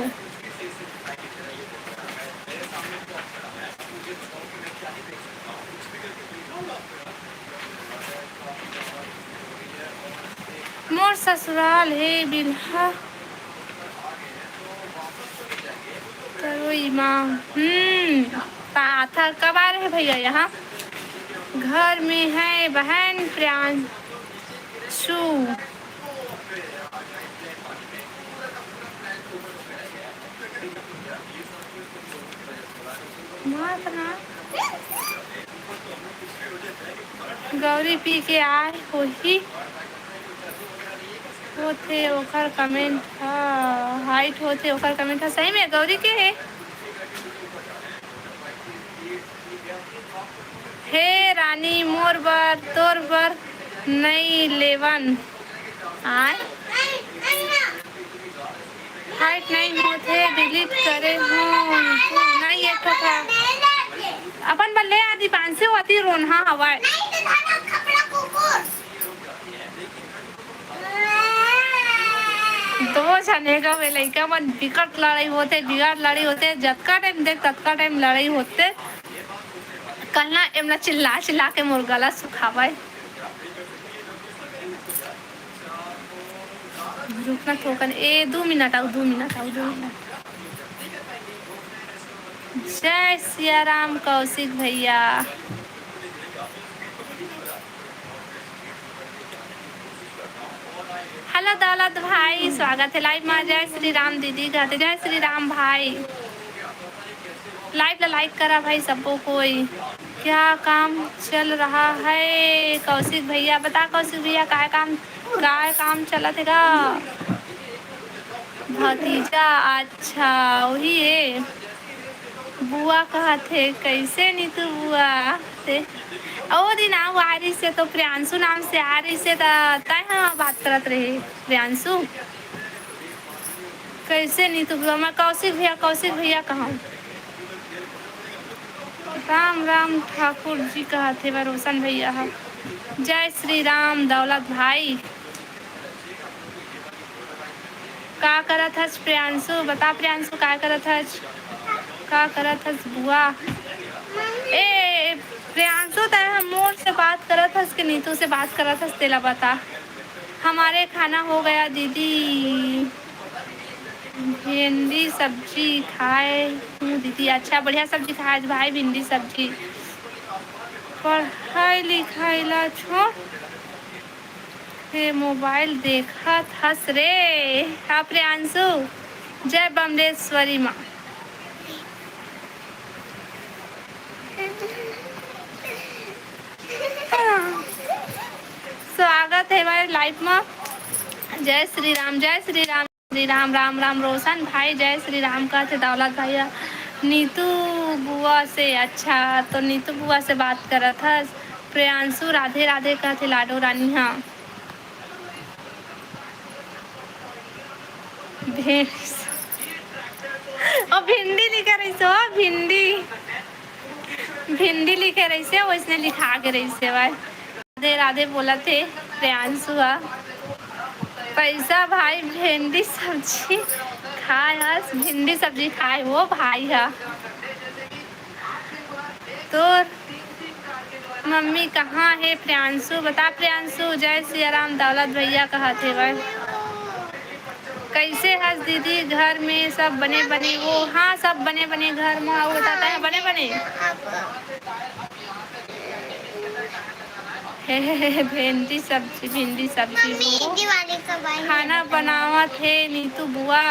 मोर ससुराल हे बिल्हा तरोई मा। हम्म, पाथर कब आ रहे भैया यहाँ? घर में है बहन प्रियांशु। मात ना। गौरी पी के आए होही, होथे ओकर कमेंट ह, हाइट होथे ओकर कमेंट ह। सही में गौरी के हे? हे रानी, मोर बर, तोर बर नई लेवन। आय? हाइट नहीं होथे, डिलीट करे हूँ। नहीं, एक ठो था। अपन बर ले आ दीपांशु, अति रोनहा हवय। दो झने का वे लइका मन बिकट लड़ाई होथे, बिकट लड़ाई होथे, जतका टाइम देख ततका टाइम लड़ाई होथे। कल ना एमला चिल्ला चिल्ला के मोर गला सुखावय। रुकना थोकन, ए, दू मिनट आऊ, दू मिनट आऊ, दू मिनट। जय सिया राम कौशिक भैया। हेलो दौलत भाई, स्वागत है लाइव मा। जय श्री राम दीदी कहते, जय श्री राम भाई। लाइव ला लाइक करा भाई सबो कोई। क्या काम चल रहा है कौशिक भैया? बता कौशिक भैया, काय काम, काय काम चलत हे गा? भतीजा, अच्छा, वही है। बुआ कहत हे, कैसे नीतू बुआ? ते, ओ दिन आऊ आ रही से तो प्रियांशु नाम से आ रही से, त तय हाँ बात करत रहे प्रियांशु। कैसे नीतू बुआ? मैं कौशिक भैया, कौशिक भैया कहूँ। राम राम ठाकुर जी कहत हे रोशन भैया ह। जय श्री राम दौलत भाई। का करत हस प्रियांशु? बता प्रियांशु, का करत हस? का करत हस बुआ? ए, ए, प्रियांशु, तैं ह मोर से बात करत हस कि नीतू से बात करत हस, तेला बता। हमारे खाना हो गया दीदी, भिंडी सब्जी खाए हूँ दीदी। अच्छा, बढ़िया सब्जी खाए आज भाई, भिंडी सब्जी। पढ़ाई लिखाई ला छोड़ के मोबाइल देखत हस रे। हाँ प्रियांशु, जय बमलेश्वरी माँ। स्वागत है हमारे लाइव में। जय श्री राम, जय श्री राम, श्री राम, राम राम रोशन भाई, जय श्री राम कहत हे दौलत भैया। नीतू बुआ से, अच्छा तो नीतू बुआ से बात करत हस। प्रियांशु राधे राधे कहत हे लाडो रानी। हाँ, भेंस-, ओ भिंडी लिखे रहिस, ओ भिंडी, भिंडी लिखे रहिस, वइसने लिखा गे रहिस भाई। राधे राधे बोलत हे प्रियांशु ह। पैसा भाई भिंडी सब्जी खाए हस, भिंडी सब्जी खाए वो भाई ह। तोर मम्मी कहाँ हे प्रियांशु? बता प्रियांशु, जय सिया राम दौलत भैया कहत हे भाई। कैसे हस दीदी, घर में सब बने बने वो? हाँ, सब बने बने घर में। अउ बता, तैं बने बने? हे, हे, हे, भिंडी सब्जी, भिंडी सब्जी मम्मी, वो। दिवाली कब आई? खाना बनावत हे नीतू बुआ।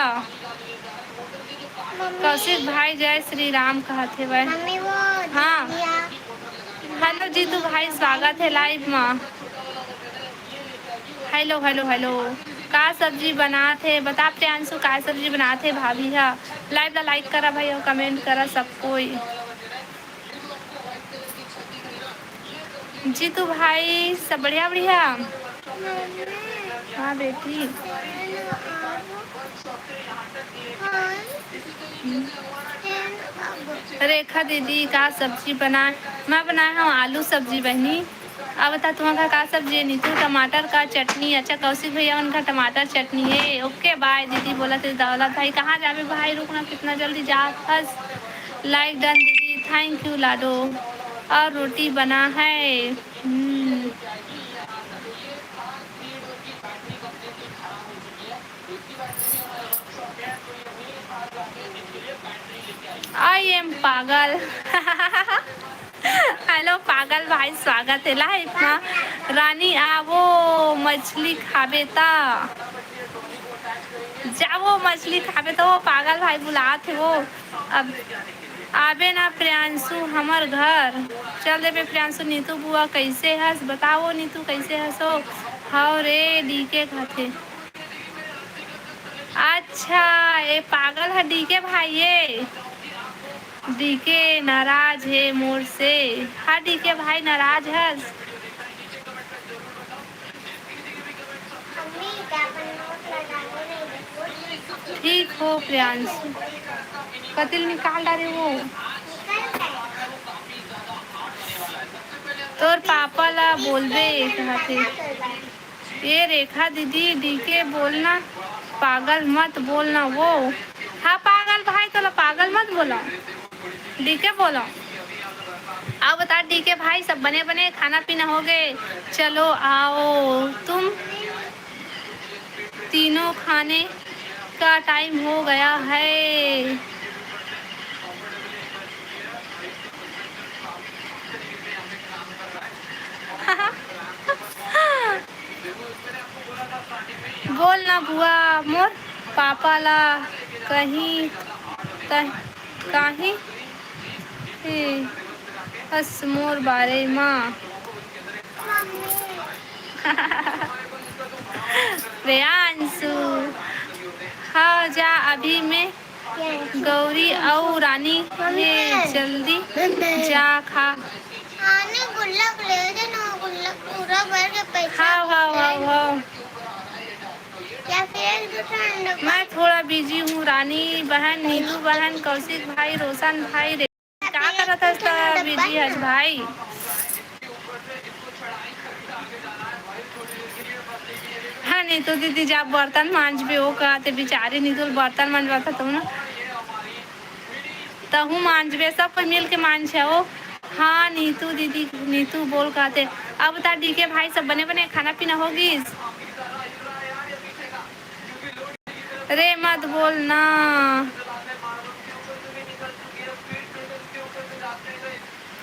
मम्मी। कौशिक भाई जय श्री राम कहत हे भाई। मम्मी, वो हाँ। दिया। हेलो जीतू भाई, स्वागत हे लाइव मा। Hello, hello, hello. का सब्जी बनात हे? बता प्रियांशु, का सब्जी बनात हे भाभी हा? लाइव ला लाइक करा भाई अउ कमेंट करा सब कोई। जीतू भाई, सब बढ़िया, बढ़िया? हाँ बेटी। रेखा दीदी, का सब्जी बनाए? मैं बनाए हूँ आलू सब्जी बहिनी। अब बता, तुम्हारा का सब्जी है? नीतू, टमाटर का चटनी। अच्छा, कौशिक भैया उनका टमाटर चटनी है। ओके, बाय दीदी। बोलत हे दौलत भाई, कहाँ जाबे भाई, रुक ना, कितना जल्दी जा फस। लाइक डन दीदी, थैंक यू लाडो। और रोटी बना है। हम्म। I am पागल। हेलो पागल भाई, स्वागत हे लाइव मा। रानी आवो मछली खाबे ता, जावो मछली खाबे ता, वो पागल भाई बुलात हे वो। अब आबे ना प्रियांशु हमर घर। चल देबे प्रियांशु। नीतू बुआ कैसे हस? बताओ नीतू कैसे हस हो? हव रे, डीके खाथे। अच्छा, ए पागल ह डीके भाई ए। डीके नाराज हे मोर से। हाँ डीके भाई नाराज हस। ठीक हो प्रियांशु। कतिल निकाल डारे वो। तोर पापा ला बोलबे कहथे। ए रेखा दीदी, डीके बोलना, पागल मत बोलना वो। हाँ पागल भाई, तोला पागल मत बोला, डीके बोला। अब बता डीके भाई, सब बने बने, खाना पीना हो गए? चलो आओ तुम तीनों, खाने का टाइम हो गया है। बोल ना बुआ, मोर पापा ला कहीं, कहीं, कहीं हस मोर बारे मा। प्रियांशु, हाँ जा, अभी मैं गौरी अउ रानी हे, जल्दी जा खा। आने गुल्लक ले दे ना, गुल्लक पूरा भर के पैसा। हाँ, हाँ, हाँ, हाँ। या फिर एक दूसरा डब्बा। मैं थोड़ा बिजी हूँ रानी बहन, नीलू बहन, कौशिक भाई, रोशन भाई, रे-, का करत हस त बिजी हस भाई? हाँ, नीतू दीदी जा बर्तन मांजबे, वो कहते बिचारी नीतू बर्तन मंजवाता तुम ना। तहूँ मांजबे, सब कोई मिल के मांजबे हो। हाँ, नीतू दीदी, नीतू बोल कहते। अब बता, डीके भाई सब बने बने खाना पीना हो गिस? रे मत बोल ना।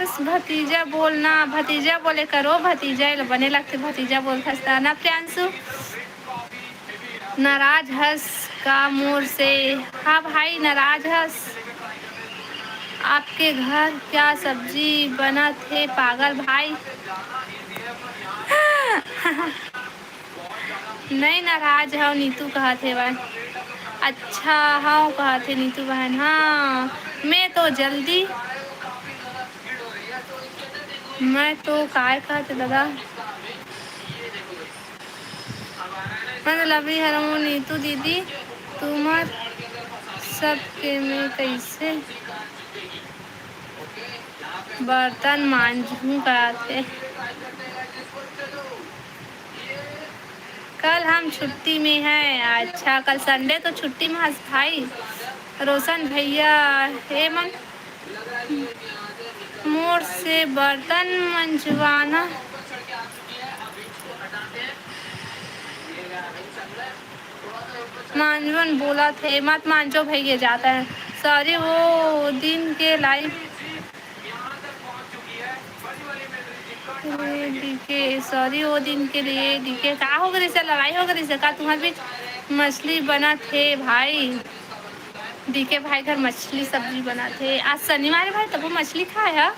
बस भतीजा बोल ना, भतीजा बोले करो, भतीजा ल बने लगते, भतीजा बोलथस त ना प्रियांशु। नाराज हस का मोर से? हाँ भाई, नाराज हस। आपके घर क्या सब्जी बनत हे पागल भाई? नहीं नाराज हव नीतू कहत हे बहन। अच्छा हव कहत हे नीतू बहन। हाँ, मैं तो जल्दी, मैं तो काय कहत हे दादा, मतलब ये हरमो नीतू दीदी, तुम्हर सबके मैं कैसे बर्तन मांजहूँ कहत हे। कल हम छुट्टी में हैं। अच्छा, कल संडे तो छुट्टी में हस भाई। रोशन भैया, ए मन मोर से बर्तन मंजवाना। मांजवन बोलत हे, मत मांजो भैया, जाता है। सॉरी, वो दिन के लाइव, ए, डीके, सॉरी, वो दिन के लिए। डीके, का हो गे रिहिसे? लड़ाई हो गे रिहिसे का तुम्हार बीच? मछली बनत हे भाई, डीके भाई घर मछली सब्जी बनत हे। आज शनिवार हे भाई, तभो मछली खाए ह।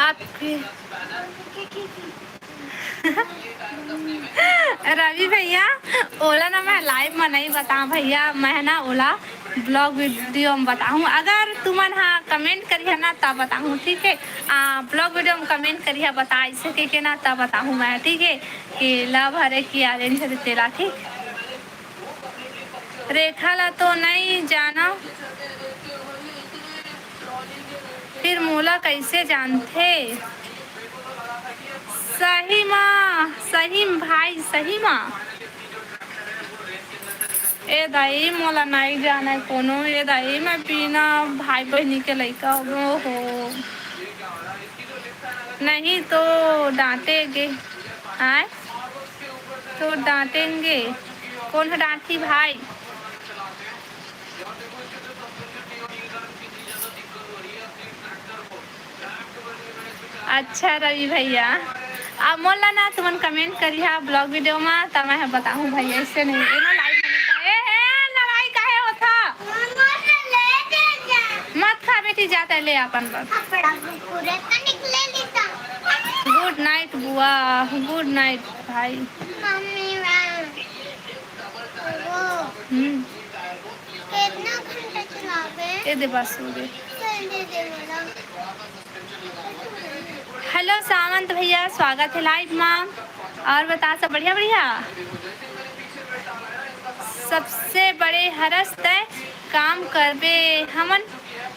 आपके रवि भैया, ओला ना मैं लाइव में नहीं बताऊँ भैया, मैं ना ओला ब्लॉग वीडियो में बताहूँ। अगर तुमन हा कमेंट करिहा ना, तब बताहूँ, ठीक है? आ, ब्लॉग वीडियो में कमेंट करिहा, बताई सके के ना, तब बताहूँ मैं, ठीक है? कि लव हरे की आर्यन से तेला, ठीक? रेखा ला तो नहीं जाना, फिर मोला कैसे जानथे? सही मा, सही म भाई, सही मा। ए दाई, मोला नहीं जाने कोनो। ए दाई, मैं बिना भाई बहिनी के लइका हो गए हो। नहीं तो डांटेगे, आय? तो डांटेंगे। कौन है डांटी भाई? अच्छा रवि भैया, अब मोला ना तुमन कमेंट करिहा ब्लॉग वीडियो मा, त मैं ह बताहूँ भैया, ऐसे नहीं, एनो लाइव में नहीं। ए, ए, लड़ाई काहे होथा? मत खा बेटी, जाता है, ले अपन बर। गुड नाइट बुआ, गुड नाइट भाई। हम्म। कितना घंटा चलावे? ए दे बस हो गए। चल दे दे मोला। हेलो सावंत भैया, स्वागत है लाइव मा। और बता, सब बढ़िया बढ़िया? सबसे बड़े हरस तय काम करबे हमन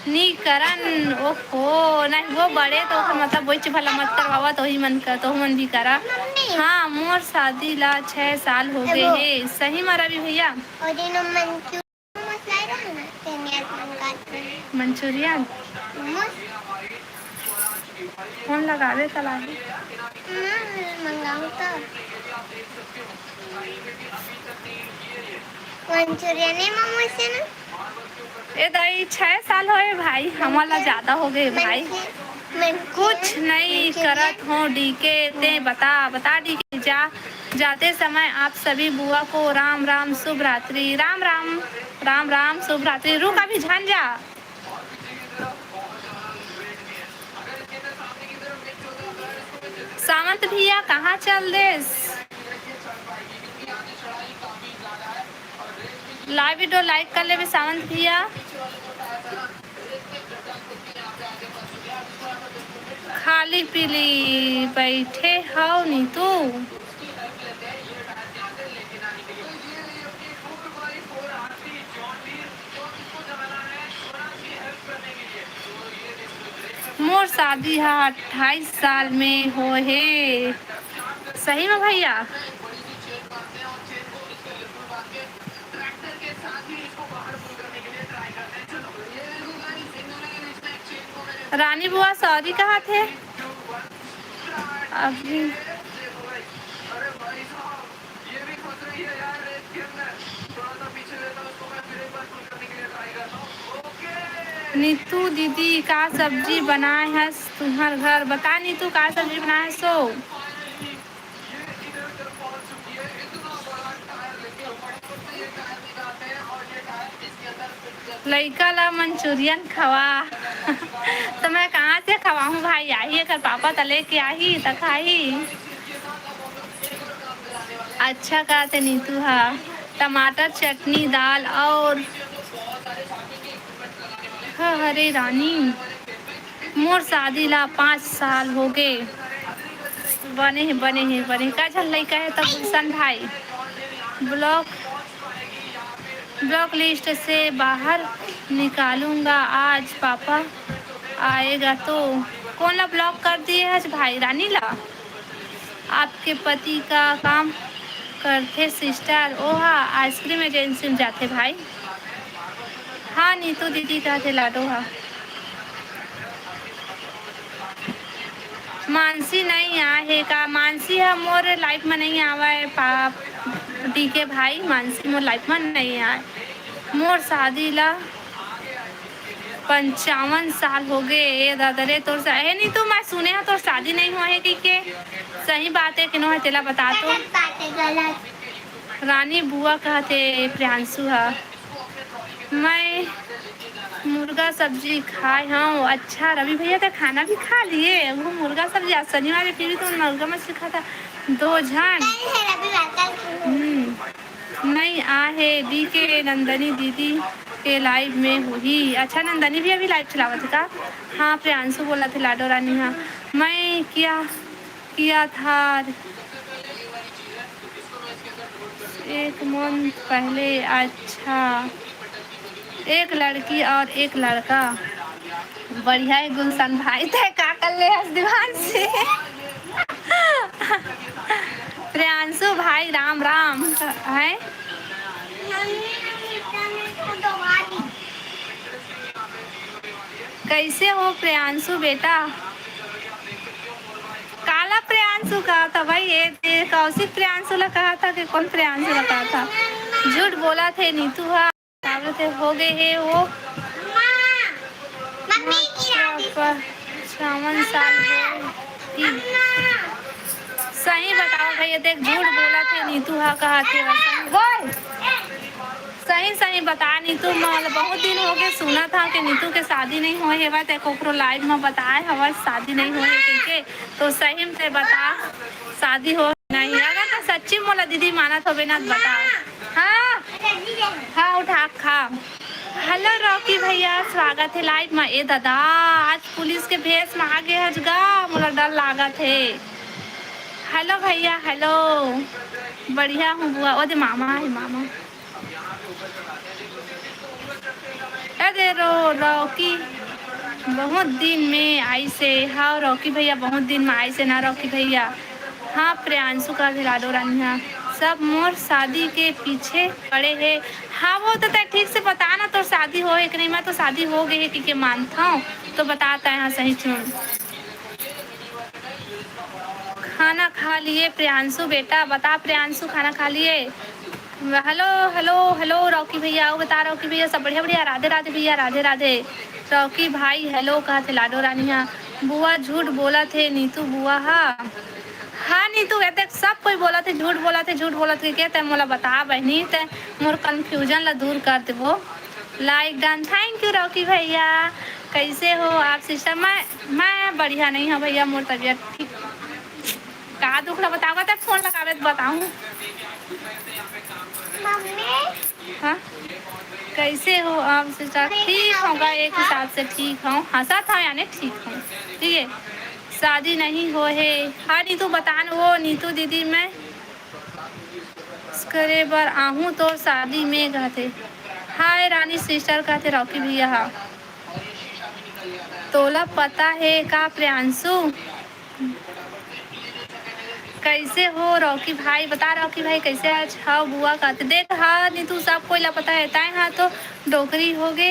नी करन। ओहो, नहीं वो बड़े तो ओकर मतलब वही भला मत करवावा, तो ही मन कर, तो मन भी करा। हाँ, मोर शादी ला छह साल हो गए हे। सही मा रवि भैया। मंचूरियन? फोन लगावे त लाही। मंचूरियन ए मोमोज से ना? ए दाई, छह साल होए भाई, हमन ला ज्यादा हो गए भाई। कुछ नहीं करत हो डीके, ते बता, बता डीके जा। जाते समय आप सभी बुआ को राम राम शुभ रात्रि। राम राम, राम राम शुभ रात्रि। रुक, अभी झन जा। सावंत भैया कहाँ चल देस? लाइव वीडियो लाइक कर लेबे सावंत भैया। खाली पीली बैठे हव नीतू। मोर शादी हा अट्ठाईस साल में होए हे। सही में भैया? रानी बुआ सॉरी कहा थे। अभी नीतू दीदी का सब्जी बनाए हस तुम्हर घर? बता नीतू का सब्जी बनाए हस सो? लइका ला मंचूरियन खवा। त मैं कहाँ से खवाहूँ भाई? आही एकर पापा त लेके आही त खाही। अच्छा कहत हे नीतू ह, टमाटर चटनी दाल और ह-, हरे रानी, मोर शादी ला पाँच साल होगे। बने हे, बने हे, बने हे। का झन लइका हे त गुलशन भाई? ब्लॉक, ब्लॉक लिस्ट से बाहर निकालूंगा आज, पापा आएगा तो। कोन ला ब्लॉक कर दिए हस भाई? रानी ला? आपके पति का काम करथे सिस्टर? ओहा आइसक्रीम एजेंसी में जाथे भाई। हाँ नीतू दीदी कहथे लाडो हा। मानसी नई आए हे का? मानसी ह मोर लाइफ में नई आवे पाप, डीके भाई, मानसी मोर लाइफ में नई आए। मोर शादी ला पंचावन साल हो गे। ए दादा रे, तोर सा-, ए नीतू, मैं सुने हव तोर शादी नई होए हे कहिके। सही बात हे कि नो हे, तेला बता तो। गलत बात हे, गलत। रानी बुआ कहत हे प्रियांशु ह, मैं मुर्गा सब्जी खाए हव। अच्छा रवि भैया, ते खाना भी खा लिए? वो मुर्गा सब्जी, आज शनिवार हे, फिर भी तुम मुर्गा मछली खाता। दो झन। कल है रविवार, कल खाऊंगा। हम्म। नई आए हे डीके, नंदनी दीदी के लाइव में होही। अच्छा, नंदनी भी अभी लाइव चलावत हे का? हाँ, प्रियांशु बोलत हे लाडो रानी हा। मैं क्या किया था एक मंथ पहले। अच्छा, एक लड़की और एक लड़का। बढ़िया हे गुलशन भाई, ते का कर ले हस दीवान से? प्रियांशु भाई राम राम है। कैसे हो प्रियांशु बेटा? काला प्रियांशु कहा था भाई, ये, ये कौशिक प्रियांशु ला कहा था कि कौन प्रियांशु ला कहा था? झूठ बोलत हे नीतू हा। काबर ते हो गए हे वो। मम्मी की रानी। पर सावन साल हो ही। सही बताओ भैया, देख झूठ बोलत हे नीतू हा, कहा थे वैसे। बोल। सही सही बता नीतू, मोला बहुत दिन हो गए सुनत हा कि नीतू के शादी नहीं होए हेवय, ते कोकरो लाइव में बताए हवय शादी नहीं होए हे कहिके, तो सही में ते बता शादी हो नहीं। अगर तो सच्ची मोला दीदी मानत होबे ना तो बता। हाँ। हाँ, उठा खा। हेलो रॉकी भैया, स्वागत हे लाइव में। ए दादा, आज पुलिस के भेष में आ गे हस गा, मोला डर लागत हे। हेलो भैया, हेलो। बढ़िया हूँ बुआ। ओ दे मामा हे, मामा। ए दे रो, रॉकी बहुत दिन में आइस हे। हाँ रॉकी भैया, बहुत दिन में आइस हे ना रॉकी भैया। हाँ, प्रियांशु का भी लाडो रानी हा। सब मोर शादी के पीछे पड़े हे। हाँ, वो तो तय ठीक से बता ना, तोर शादी हो हे कि नहीं? मैं तो शादी हो गए हे कहिके मानत हूँ, तो बता तय। हाँ, सही चुन। खाना खा लिए प्रियांशु बेटा? बता प्रियांशु, खाना खा लिए? हेलो, हेलो, हेलो, रॉकी भैया, आओ बता रॉकी भैया, सब बढ़िया, बढ़िया, राधे, राधे भैया, राधे, राधे। रॉकी भाई, हेलो, कहा थे लाडो रानी हा। बुआ झूठ बोला थे, नीतू बुआ हा। हाँ नीतू, ये देख, सब कोई बोला थे, झूठ बोला थे, झूठ बोला थे, के तय मोला बता बहनी, तय मोर confusion ला दूर कर देबो। Like done, thank you Rocky भैया। कैसे हो आप सिस्टर? मैं, मैं बढ़िया नहीं हूँ भैया, मोर तबीयत ठीक। का दुख ला बतावा, तब फोन लगावे तो बताऊँ। मम्मी। हाँ, कैसे हो आप सिस्टर? ठीक होगा, एक हिसाब से ठीक हूँ, हंसा था यानी ठीक हूँ। ठीक है, शादी नहीं हो हे। हाँ नीतू बतान, वो नीतू दीदी मैं करे बर आहूँ तोर शादी में कहते। हाय रानी सिस्टर कहते रॉकी भैया हा। तोला पता हे का प्रियांशु? कैसे हो रॉकी भाई? बता रॉकी भाई कैसे आज? हाँ बुआ कहते। देख हाँ नीतू, सब कोई ला पता हे, ताय हाँ तो डोकरी हो गे।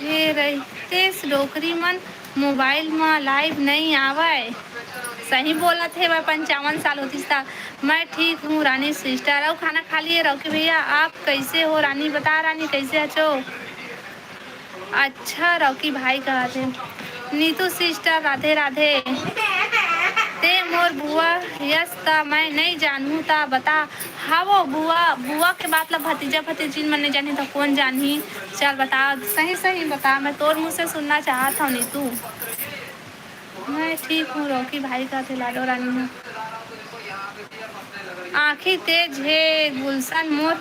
ये रहितेस डोकरी मन मोबाइल म लाइव नइ आवय। सही बोलत हे, मैं पंचावन साल होतिस त। मैं ठीक हूँ रानी सिस्टर। अउ खाना खा लिए रॉकी भैया? आप कैसे हो रानी? बता रानी कैसे अचो? अच्छा रॉकी भाई कहत हे। नीतू सिस्टर राधे राधे। ते मोर बुआ यस त मैं नइ जानहूँ त बता। हावो बुआ, बुआ के बात ला भतीजा भतीजिन मन नइ जानही त कोन जानही? चल बता, सही सही बता, मैं तोर मुँह से सुनना चाहत हव नीतू। मैं ठीक हूँ रॉकी भाई, कथे लाडो रानी ह। आँखी तेज हे गुलशन मोर।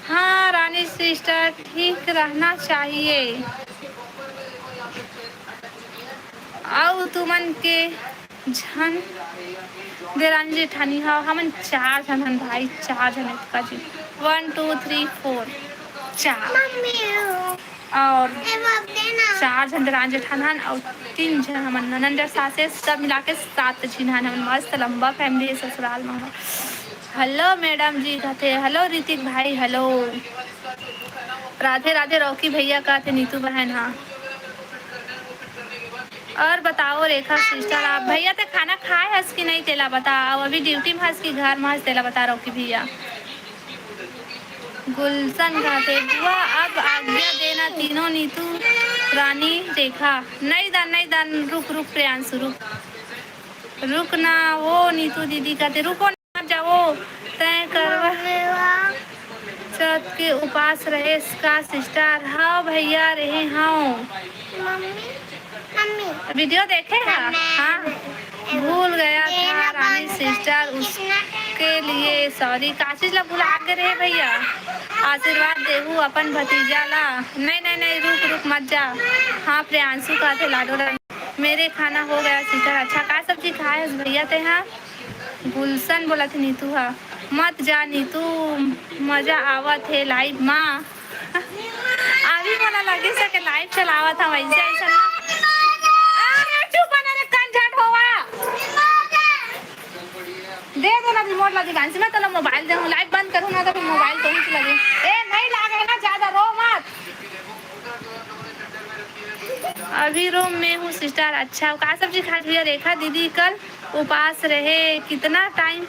हाँ रानी सिस्टर, ठीक रहना चाहिए। अउ तुमन के झन देरानी जेठानी हव? हमन चार झन हन भाई, चार झन। एतका जी, वन टू थ्री फोर, चार। और चार झन देरानी जेठान हन और तीन झन हमन ननंद सास हे, सब मिला के सात झिन हन हमन। मस्त लंबा फैमिली हे ससुराल मा। हेलो मैडम जी कथे, हेलो ऋतिक भाई, हेलो। राधे राधे रॉकी भैया कथे नीतू बहन। हाँ, और बताओ रेखा सिस्टर, आप भैया ते खाना खाए हस कि नहीं, तेला बता। अउ अभी ड्यूटी में हस कि घर में हस, तेला बता रॉकी भैया। गुलशन कथे बुआ, अब आज्ञा देना तीनों नीतू रानी रेखा। नहीं दन, नहीं दन, रुक रुक प्रियांशु, रुक रुक ना। वो नीतू दीदी कथे रुको ना, मत जाओ, तय करवा चौथ के उपास रहेस का सिस्टर? हाँ भैया रहे हूँ। वीडियो देखे हा? हाँ, भूल गया था रानी सिस्टर, उसके लिए सॉरी। का चीज ला भुला के रहे भैया? आशीर्वाद देहू अपन भतीजा ला। नहीं नहीं नहीं, रुक रुक मत जा। हाँ प्रियांशु कथे लाडो रानी, मेरे खाना हो गया सिस्टर। अच्छा का सब्जी खाए हस भैया ते? हाँ गुलशन बोलथे नीतू हा। मत जा नीतू, मजा आवत हे लाइव मा। अभी मोला लगिस हे के लाइव चलावत हव ऐसे ऐसे ना। अरे चुप बना रे, कान झाट होवा। दे दे ना रिमोट ला दिखांशी, मैं तोला मोबाइल देहूं, लाइव बंद करूं ना तो फिर मोबाइल तो ही लगे। ए नहीं लागे ना ज्यादा, रो मत। अभी रूम में हूँ सिस्टर। अच्छा का सब्जी खाए भैया? रेखा दीदी कल उपास रहे, कितना टाइम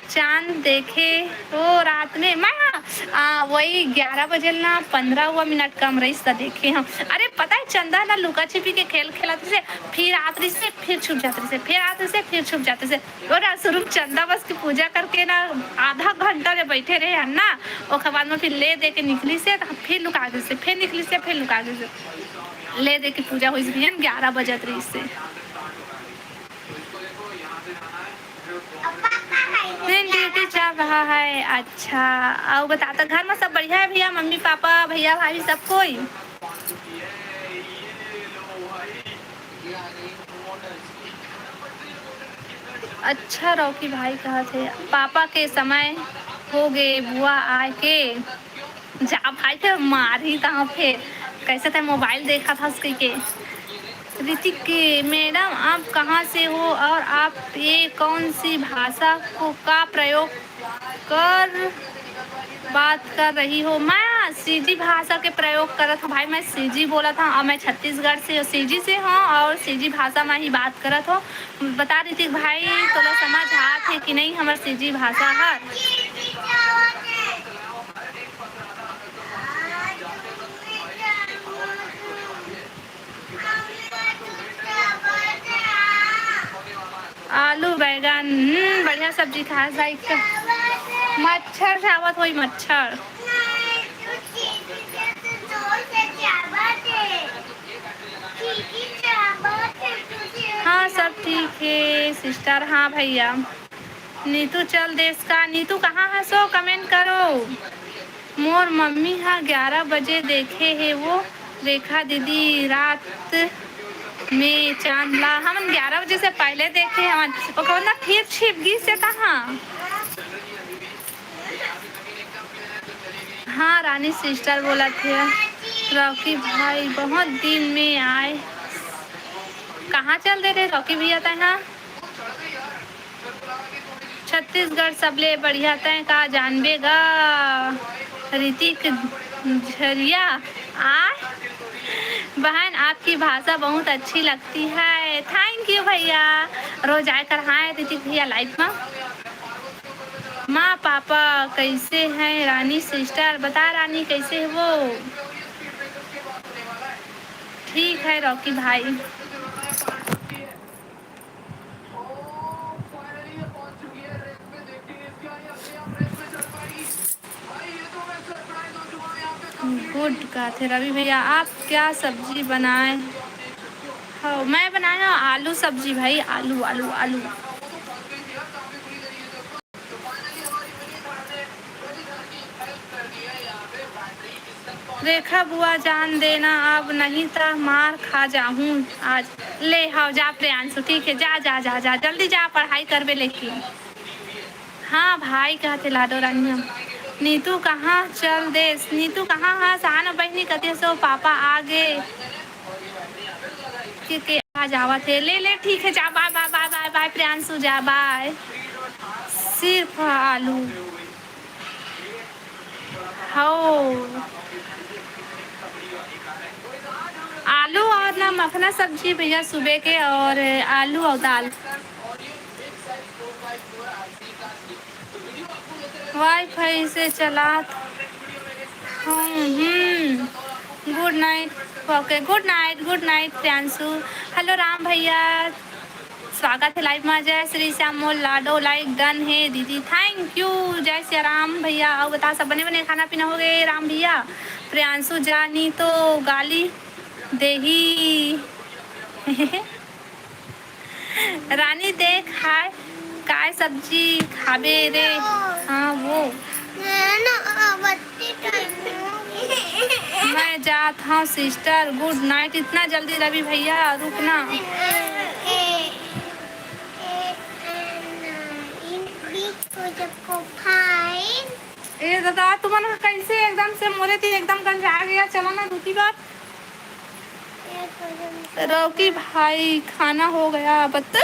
चांद देखे हो रात में? मैं हाँ, आ, वही ग्यारह बजे ना पंद्रह हुआ मिनट कम रहिस त देखे हम। अरे पता है चंदा ना लुका छिपी के खेल खेलत रहिस हे, फिर आत रहिस हे, फिर छुप जात रहिस हे, फिर आत रहिस हे, फिर छुप जात रहिस हे। और आज स्वरूप चंदा बस की पूजा करके ना आधा घंटा ले बैठे रहे हन ना, ओकर बाद में फिर ले दे के निकलिस हे, त फिर लुका गिस हे, फिर निकलिस हे, फिर लुका गिस हे। ले दे के पूजा होइस भैया, ग्यारह बजत रहिस हे। दिन ड्यूटी चल रहा है। अच्छा, अउ बता, तो घर में सब बढ़िया है भैया, मम्मी पापा, भैया भाभी सब कोई? अच्छा रॉकी भाई कहत हे पापा के समय हो गे बुआ आए के। जा भाई, फेर मारही तहाँ फेर। कैसे तैं मोबाइल देखत हस कहिके। ऋतिक के, मैडम आप कहाँ से हो और आप ये कौन सी भाषा को, का प्रयोग कर बात कर रही हो? मैं सीजी भाषा के प्रयोग करत हूँ भाई, मैं सीजी बोलत हूँ और मैं छत्तीसगढ़ से, सीजी से हूँ और सीजी भाषा में ही बात करत हूँ। बता ऋतिक भाई, तोला समझ आत हे कि नहीं हमर सीजी भाषा हर? आलू बैगन, हम्म, बढ़िया सब्जी खास भाई। मच्छर से आवत होई मच्छर। हाँ सब ठीक है सिस्टर। हाँ भैया, नीतू चल देस का? नीतू कहाँ हसो, कमेंट करो। मोर मम्मी ह ग्यारह बजे देखे हे वो रेखा दीदी रात में चांद ला। हमन ग्यारह बजे से पहले देखे हवन, ओकर बाद फिर छिप गिस हे तहाँ। हाँ रानी सिस्टर बोलत हे रॉकी भाई, बहुत दिन में आए। कहाँ चल दे रहे रॉकी भैया तैं? हाँ, छत्तीसगढ़ सबले बढ़िया, तैं का जानबे गा ऋतिक झरिया। आ बहन, आपकी भाषा बहुत अच्छी लगती है। थैंक यू भैया। रोज आए कर हाँ ऋतिक भैया लाइव में। माँ पापा कैसे हैं रानी सिस्टर? बता रानी कैसे है वो? ठीक है रॉकी भाई। गुड कहत हे रवि भैया, आप क्या सब्जी बनाए हो? मैं बनाया आलू सब्जी भाई, आलू, आलू, आलू। रेखा बुआ जान देना, अब नहीं त मार खा जाहूँ आज। ले हव जा प्रियांशु, ठीक हे, जा, जा, जा, जा, जल्दी जा, पढ़ाई करबे लेकिन। हाँ भाई, कहत हे लाडो रानी हम। नीतू कहाँ चल देस? नीतू कहाँ हस? आ ना बहिनी, कथे सो पापा आ गे। के, के आ जावत हे। ले, ले, ठीक हे, जा, बाय, बाय, बाय, बाय, बाय, प्रियांशु, जा, बाय। सिर्फ आलू। हो। आलू और ना मखना सब्जी भैया सुबह के, और आलू और दाल। वाईफाई से चलात हूँ। हम्म, गुड नाइट। ओके, गुड नाइट, गुड नाइट प्रियांशु। हेलो राम भैया, स्वागत हे लाइव मा। जय श्री श्याम मोर लाडो, लाइक डन हे दीदी, थैंक यू। जय श्री राम भैया। अउ बता, सब बने बने, खाना पीना हो गे राम भैया? प्रियांशु जानी तो गाली देही। रानी देख, हाय, काय सब्जी खाबे रे? हाँ, वो। मैं जात हूँ सिस्टर, गुड नाइट। इतना जल्दी रवि भैया, रुकना। ए दादा, तुमन कैसे एकदम से मोरे तीर एकदम गंजा गया? चलो ना दूसरी बार। रौकी भाई, खाना हो गया? बत-,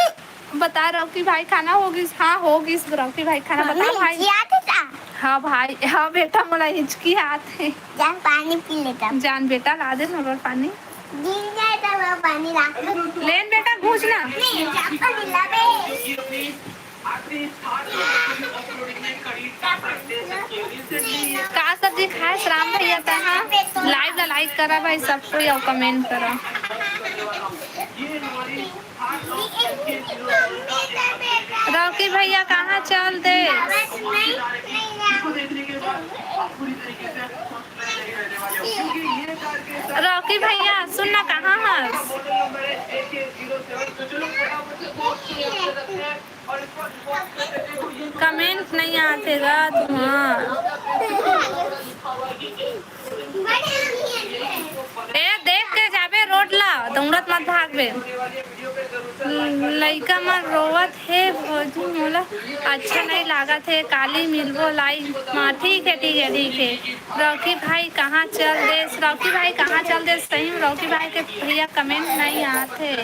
बता रौकी भाई, खाना हो गिस? हाँ, हो गिस रौकी भाई, खाना बता भाई। हाँ भाई, हाँ बेटा, मोला हिचकी आत हे। जान पानी पी लेता। जान बेटा, ला दे ना पानी। गिर जाए तो वो पानी ला। लेन बेटा, घूस ना। नहीं, जा पानी ला बे। का सब्जी खाए राम भैया तहाँ? लाइव ला लाइक करा भाई सब कोई, अउ कमेंट करा। रौकी भैया कहाँ चल दे? रौकी भैया सुन ना, कहाँ हस? कमेंट नहीं आथे गा तुम्हार। ए, देख के जाबे रोड ला, दौड़त मत भागबे। लइका मन रोवत हे भौजी, मोला अच्छा नहीं लागत हे, काली मिलबो लाइव मा। ठीक है, ठीक है, ठीक है। रॉकी भाई कहाँ चल देस? रॉकी भाई कहाँ चल देस? सही में रॉकी भाई के भैया कमेंट नहीं आत हे।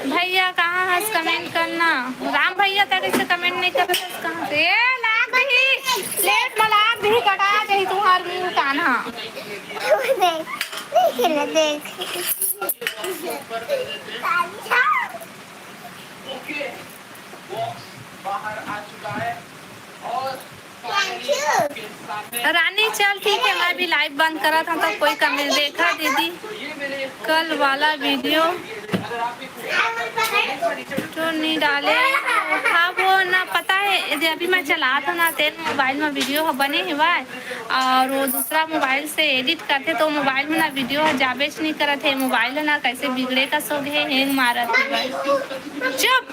भैया कहाँ हस, कमेंट करना। राम भैया तक इसे कमेंट नहीं करत हस, कहाँ से? ए, लाग दही, लेट में लाग दही, कटा दही तुम्हार मुंह कान्हा। देख, देख, देख। रानी, चल ठीक है, मैं भी लाइव बंद करत हूँ, तो कोई कमेंट देखा दीदी, कल वाला वीडियो तो नहीं डाले। हाँ, वो ना पता है, यदि अभी मैं चलात हूँ ना, तेन मोबाइल में वीडियो ह बने हेवय, और वो दूसरा मोबाइल से एडिट करथे, तो मोबाइल में ना वीडियो ह जाबेच नहीं करत है। मोबाइल ह ना कैसे बिगड़े का सोग है, हैंग मारत है। चुप।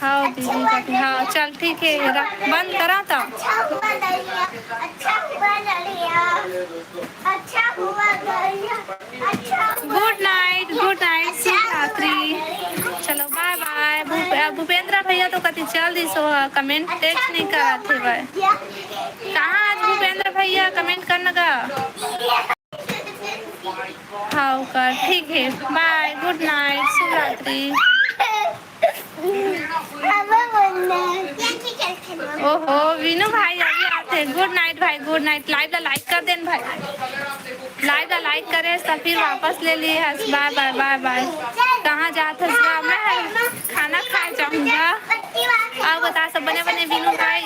हाँ दीदी, कथी? हाँ, चल ठीक है, रख, बंद करा तो। गुड नाइट, गुड नाइट, शुभ रात्रि। चलो, बाय बाय। भूप-, भूपेंद्र भैया तो कथी चल दिस हो, कमेंट टेक्स्ट नहीं करत हे भाई। कहाँ आज भूपेंद्र भैया, कमेंट करना का? हाँ, ओकर ठीक है, बाय, गुड नाइट, शुभ रात्रि। ओहो, वीनू भाई अभी आते हैं। गुड नाइट भाई, गुड नाइट। लाइव ला लाइक कर देन भाई, लाइव ला लाइक करे तो फिर वापस ले लिए हस। बाय बाय, बाय बाय। कहाँ जात हस? मैं खाना खाना खाए जाऊंगा। अउ बता, सब बने बने बीनू भाई?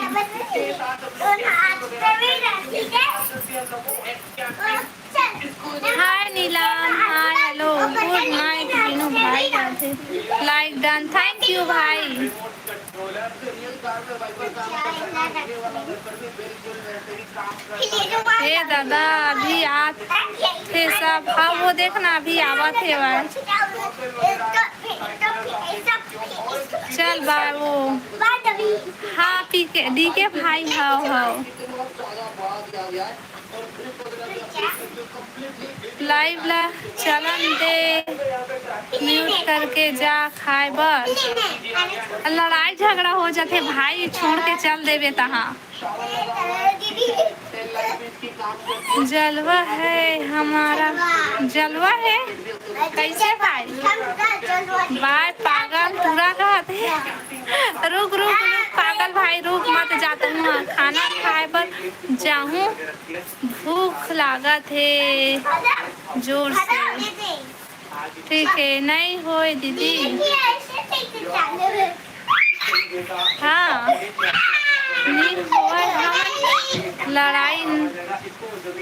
हाय नीलम, हाय, हेलो, गुड नाइट बीनू भाई। लाइक डन, थैंक यू भाई। हे दादा, अभी आत हे सब। हाँ, वो देखना, अभी आवत हे वह। चल बा, वो, हाँ, पी के, डी के भाई, हाव, हाव। लाइव ला चलन दे, म्यूट करके जा खाए बर। लड़ाई झगड़ा हो जाथे भाई, छोड़ के चल देबे तहाँ। जलवा है हमारा, जलवा है। कैसे भाई? बाय पागल, पूरा कहत हे। रुक, रुक, रुक, पागल भाई, रुक, मत जात हूँ, खाना खाए बर जाहूँ, भूख लागत हे जोर से। ठीक है, नहीं होय दीदी। हाँ, नहीं होय, हम लड़ाई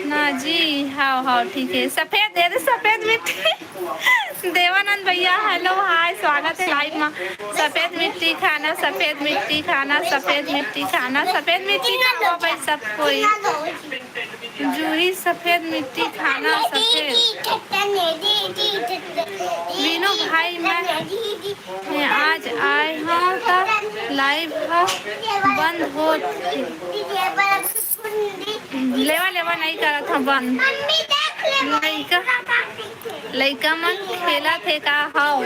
ना जी। हाँ, हाँ, ठीक है। सफेद दे दे, सफेद मिट्टी। देवानंद भैया, हेलो, हाय, स्वागत है लाइव में। सफेद मिट्टी खाना, सफेद मिट्टी खाना, सफेद मिट्टी खाना, सफेद मिट्टी खाओ भाई सब कोई। जूही सफेद मिट्टी खाना सफेद। मीनू भाई, मैं, मैं आज आए हूँ त लाइव ह बंद होत हे। लेवा, लेवा, नहीं करत ह बंद। लइका, लइका मन खेलत हे का? हव।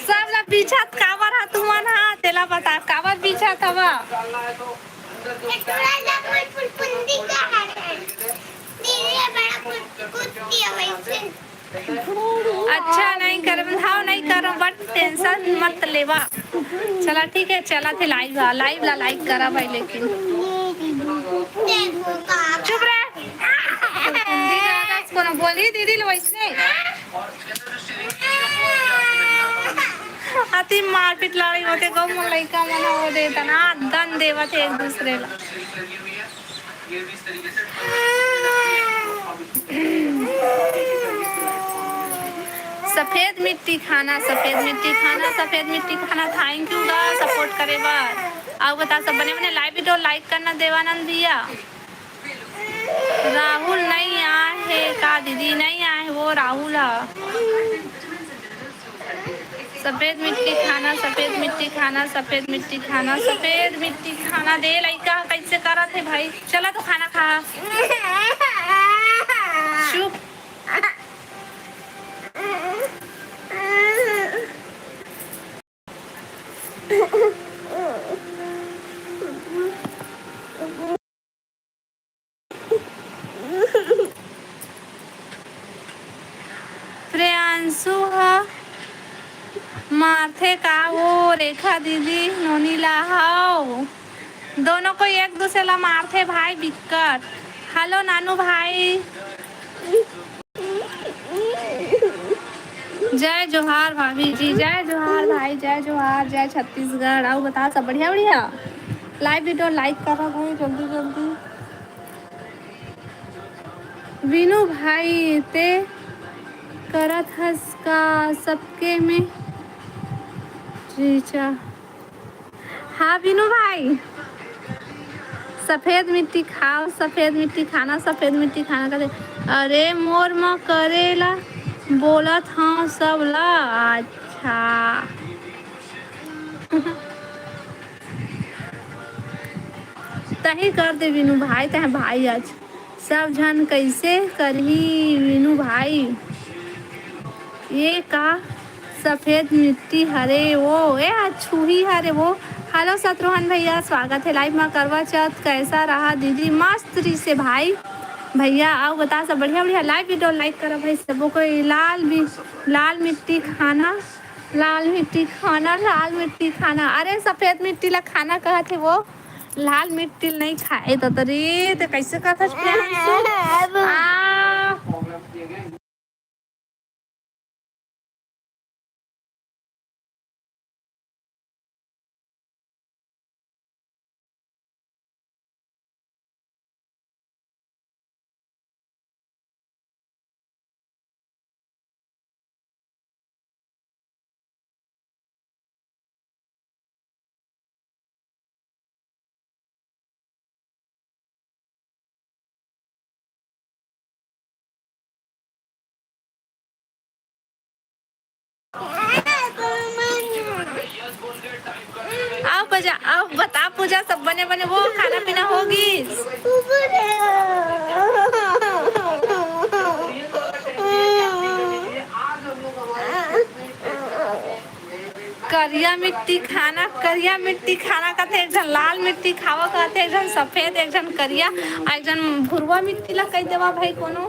सब ला पीछत काबर ह तुमन ह? तेला बता, काबर पीछत हव? अच्छा, नहीं करब, हाव, नहीं करब, but tension मत लेवा। चला, ठीक है, चला थे लाइव, लाइव ला लाइक करा भाई, लेकिन चुप रह। दीदी, कोनो बोली दीदी ले वैसने। अति मारपीट लड़ाई होथे, गौ मन लइका मन हो दे तना दन देवत हे एक दूसरे ला। सफेद मिट्टी खाना, सफेद मिट्टी खाना, सफेद मिट्टी खाना। Thank you गा support करे बर। अउ बता, सब बने बने। Live video like करना देवानंद भैया। राहुल नहीं आए हे का दीदी? नहीं आए हे वो राहुल ह। सफेद मिट्टी खाना, सफेद मिट्टी खाना, सफेद मिट्टी खाना, सफेद मिट्टी खाना। दे लइका कैसे करत हे भाई? चला तो खाना खा। चुप। प्रियांशु ह मारथे का वो रेखा दीदी नोनी ला? हव, दोनों कोई एक दूसरे ला मारथे भाई बिक्कट। हेलो नानू भाई। जय जोहार भाभी जी, जय जोहार भाई, जय जोहार, जय छत्तीसगढ़। अउ बता, सब बढ़िया बढ़िया? Live video like करा भाई जल्दी जल्दी। वीनू भाई ते करत हस का सबके में? जी चा। हाँ वीनू भाई, सफेद मिट्टी खाव, सफेद मिट्टी खाना, सफेद मिट्टी खाना कहथे। अरे मोर म करे ला बोलत हव सब ला। अच्छा। तही कर दे वीनू भाई, तहे भाई आज। सब झन कइसे करही वीनू भाई? ये का सफेद मिट्टी हरे वो, ए हा छुही हरे वो। हेलो शत्रुघ्न भैया, स्वागत है live मा। करवा चौथ कैसा रहा दीदी? मस्त रहिसे भाई। भैया, अउ बता सब बढ़िया, बढ़िया। Live video like करा भाई सबो कोई। लाल भी, लाल मिट्टी खाना, लाल मिट्टी खाना, लाल मिट्टी खाना। अरे सफेद मिट्टी ला खाना कहत हे वो, लाल मिट्टी ला नहीं खाए तो, तो रे, तो कैसे कहत हस प्रियांशु? आ, अब बजा, अब बता पूजा, सब बने बने वो खाना पीना होगी? करिया मिट्टी खाना, करिया मिट्टी खाना कथे, एक झन लाल मिट्टी खावा कथे, एक झन सफेद, एक झन करिया, अउ एक झन भुरवा मिट्टी ला कहि देवा भाई कोनो।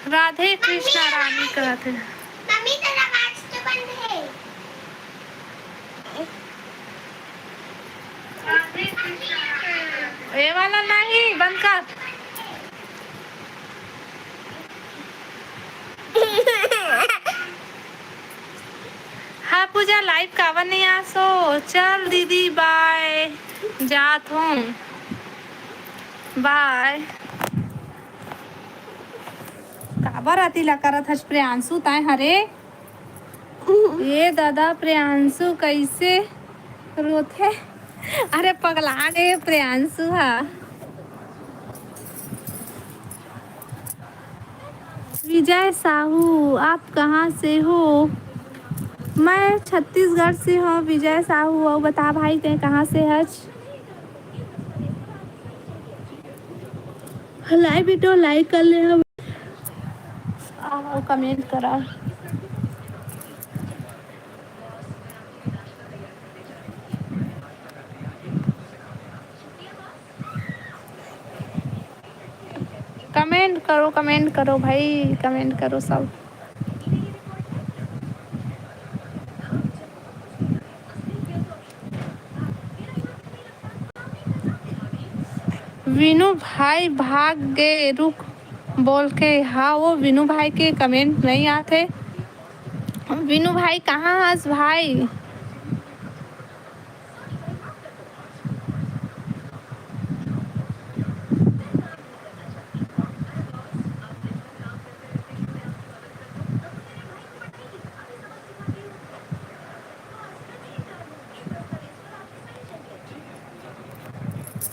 राधे कृष्णा रानी कहत हे। मम्मी, तेरा आवाज तो बंद है। ये वाला नहीं, बंद कर। हाँ पूजा, live काबर नहीं आसो? चल दीदी, bye, जात हूँ, bye। काबर अति ला करत हस प्रियांशु तैं हरे? ये दादा प्रियांशु कैसे रोथे? अरे पगला गे प्रियांशु हा। विजय साहू, आप कहाँ से हो? मैं छत्तीसगढ़ से हूँ विजय साहू। अउ बता भाई, तैं कहाँ से हच? Live video like कर ले हम। आओ, comment करा। Comment करो, comment करो भाई, comment करो सब। विनू भाई भाग गे रुक बोल के। हाँ, वो विनू भाई के comment नहीं आते। विनू भाई कहाँ हस भाई?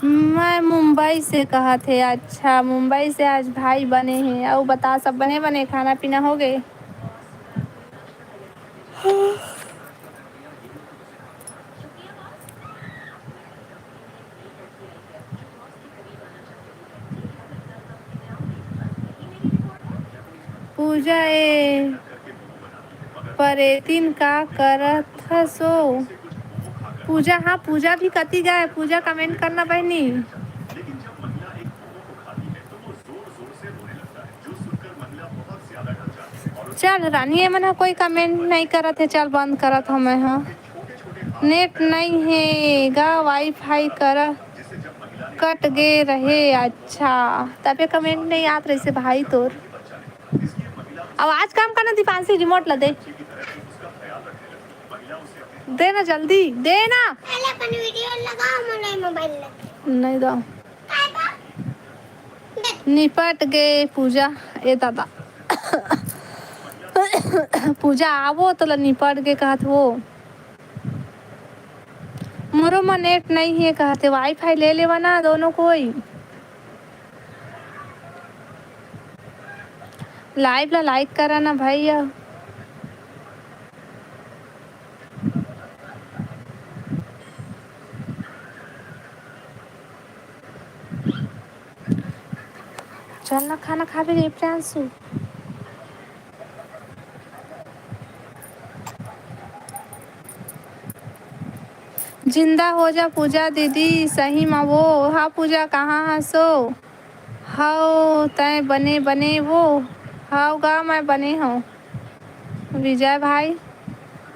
मैं मुंबई से कहत हे। अच्छा, मुंबई से आज भाई बने हे। अउ बता, सब बने बने, खाना पीना हो गए? पूजा ए परेतिन का करत हसो? पूजा, हाँ, पूजा भी कति गाय। पूजा comment करना बहनी। चल रानी, ये मन ह कोई comment नहीं करत हे, चल बंद करत हूँ मैं ह। Net नहीं हे गा, Wi-Fi कर कट गे रहे। अच्छा, तबे comment नहीं आत रहिसे भाई तोर। आवाज कम करना दीपांशी, remote ला दे। दे ना जल्दी, दे ना। पहले अपन video लगाओ, मोला mobile लगे। नहीं दो। निपट गे पूजा, ए दादा। पूजा आवो तोला निपट गे कहत हो। मोरो म net नहीं हे कहते, Wi-Fi ले लेवा ना दोनों कोई। Live ला like करा ना भैया। चल ना खाना खाबे रे प्रियांशु। जिंदा हो जा पूजा दीदी, सही म वो। हाँ पूजा, कहाँ हसो? हव, तैं बने, बने वो? हव गा, मैं बने हव। विजय भाई,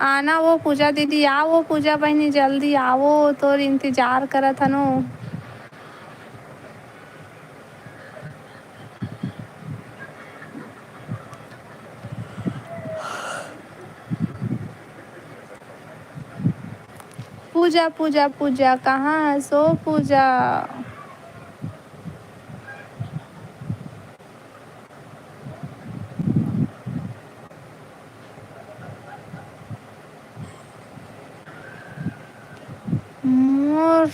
आना वो पूजा दीदी, आ वो पूजा बहिनी, जल्दी आवो, तोर इंतजार करत हनो। पूजा, पूजा, पूजा, कहाँ हस ओ पूजा? मोर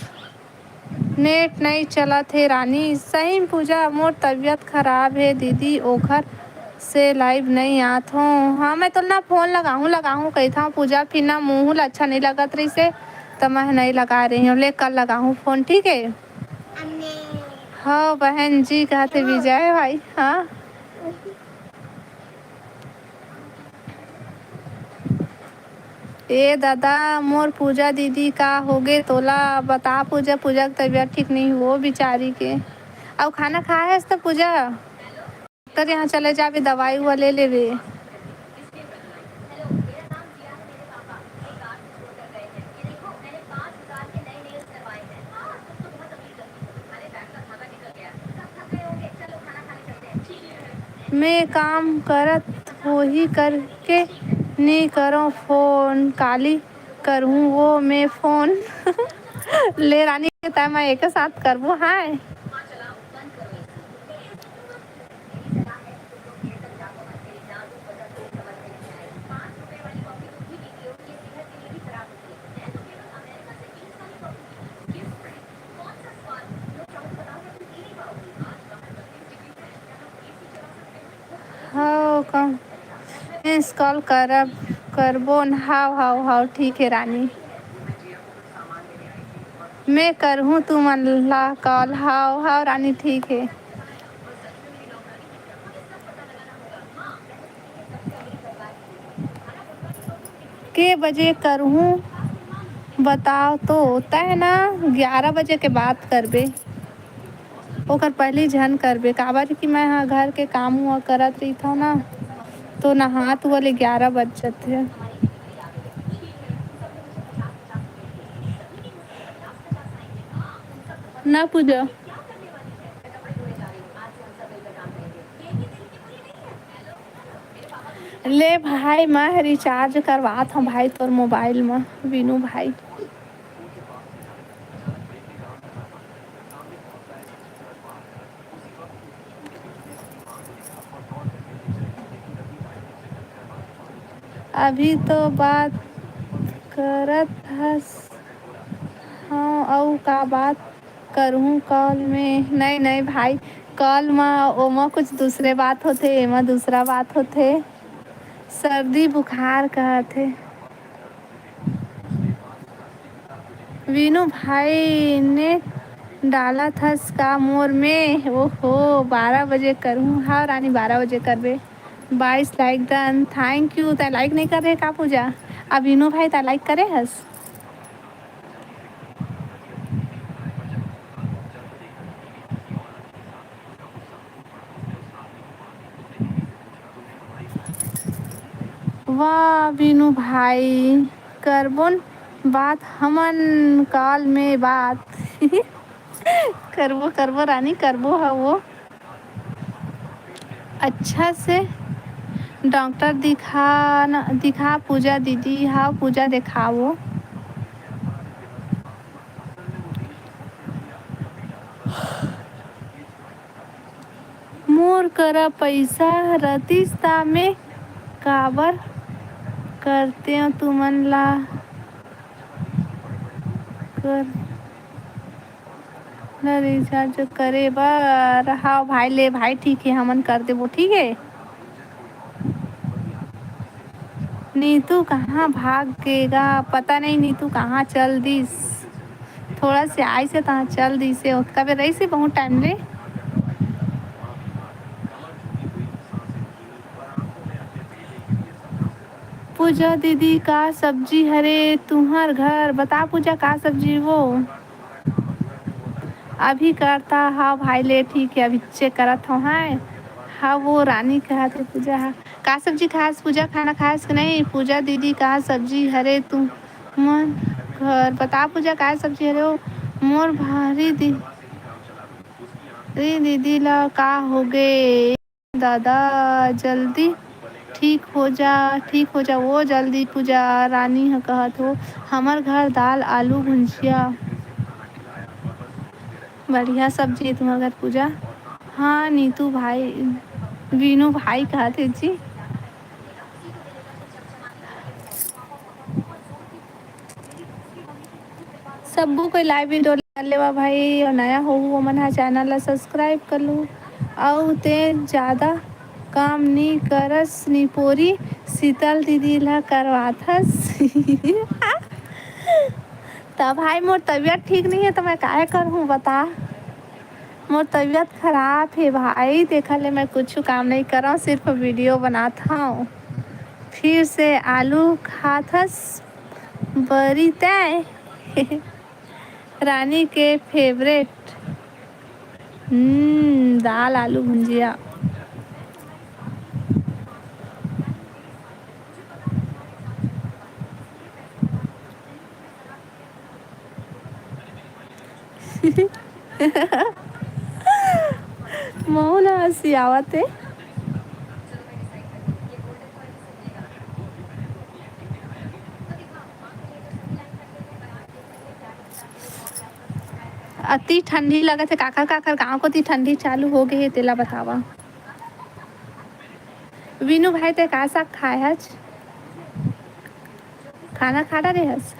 नेट नइ चलत हे रानी। सही म पूजा, मोर तबीयत खराब हे दीदी, ओखर से लाइव नइ आत हों। हाँ, मैं तोला ना फोन लगाहूँ, लगाहूँ कहिथव पूजा, फिर ना मुँहू ल अच्छा नइ लगत रहिसे, त मैं नइ लगा रही हूँ। ले, कल लगाहूँ फोन, ठीक हे? हव बहन जी, कहत हे विजय भाई। हाँ। ए दादा, मोर पूजा दीदी का होगे तोला? बता पूजा, पूजा के तबीयत ठीक नइ हे बिचारी के। अउ खाना खाए हस त पूजा? डॉक्टर यहाँ चले जाबे, दवाई उवा ले लेबे। मैं काम करत होही करके नी करों फोन, काली करहूँ वो मैं फोन। ले रानी, तैं मैं एक साथ करबो, हाय। हव, कम मिस कॉल करब, करबो न। हव, हव, हव, ठीक हे रानी। मैं करहूँ तुमन ला कॉल। हव, हव रानी, ठीक हे। के बजे करहूँ बताव तो? तैं ना ग्यारह बजे के बात करबे, ओकर पहिली झन करबे, काबर कि मैं ह घर के काम हुआ करत रहिथव ना, तो नहात हुआ ले ग्यारह बज जथे। ना पूजा। ले भाई, मैं रिचार्ज करवात हूँ भाई तोर मोबाइल में, वीनू भाई। अभी तो बात करत हस। हाँ, अउ का बात करहूँ कॉल में? नहीं, नहीं भाई, कॉल में ओमा कुछ दूसरे बात होथे, एमा दूसरा बात होथे। सर्दी बुखार कहत हे। वीनू भाई ने डालत हस का मोर में? ओहो, बारह बजे करहूँ। हाँ रानी, बारह बजे करबे। बाईस लाइक डन, thank you। तैं लाइक नहीं कर रहे का पूजा? अब वीनू भाई, तैं लाइक करे हस? वाह वीनू भाई, करबोन बात हमन कॉल में बात। करबो, करबो रानी, करबो। हव वो अच्छा से डॉक्टर दिखा न, दिखा पूजा दीदी। हाँ पूजा, देखावो। मोर करा पइसा रतिस ता मैं काबर करतेंव तुमन ला कर ला रिचार्ज करे बर। हाँ भाई, ले भाई, ठीक हे, हमन कर देबो, ठीक हे। नीतू कहाँ भाग गे गा? पता नहीं नीतू कहाँ चल दिस। थोड़ा से आइस हे, तहाँ चल दिस हे। ओतका बेर रहिस हे बहुत टाइम ले। पूजा दीदी, का सब्जी हरे तुम्हर घर? बता पूजा, का सब्जी वो? अभी करता हव भाई, ले ठीक हे, अभी चेक करत हव। हाँ, हाँ, वो रानी कहत हे पूजा, हाँ। का सब्जी खास पूजा, खाना खास कि नहीं? पूजा दीदी, का सब्जी हरे तुमन घर? बता पूजा, का सब्जी हरे वो? मोर भारी दी-, दीदी ला का होगे? दादा, जल्दी ठीक हो जा, ठीक हो जा वो जल्दी, पूजा रानी ह कहत हो। हमर घर दाल आलू भुंजिया। बढ़िया सब्जी हे तुम्हर घर, पूजा। हाँ, नीतू भाई, वीनू भाई कहत हे जी। सब्बो कोई live video ला लेवा भाई, अउ नया होहू ओमन ह channel ला subscribe कर लू। अउ ते जादा काम नी करस निपोरी, शीतल दीदी ला करवाथस। त भाई मोर तबीयत ठीक नहीं है त मैं काय करहूँ बता, मोर तबीयत खराब हे भाई, तेखर ले मैं कुछु काम नहीं करव, सिर्फ video बनात हव। फिर से आलू खाथस बरी तय। रानी के favourite। हम्म, दाल आलू भुंजिया। मोहू ला हंसी आवत हे। अति ठंडी लगत हे। काखर काखर गांव कोती ठंडी चालू हो गे हे, तेला बतावा। वीनू भाई, ते का साग खाए हच? खाना खा डारे हस?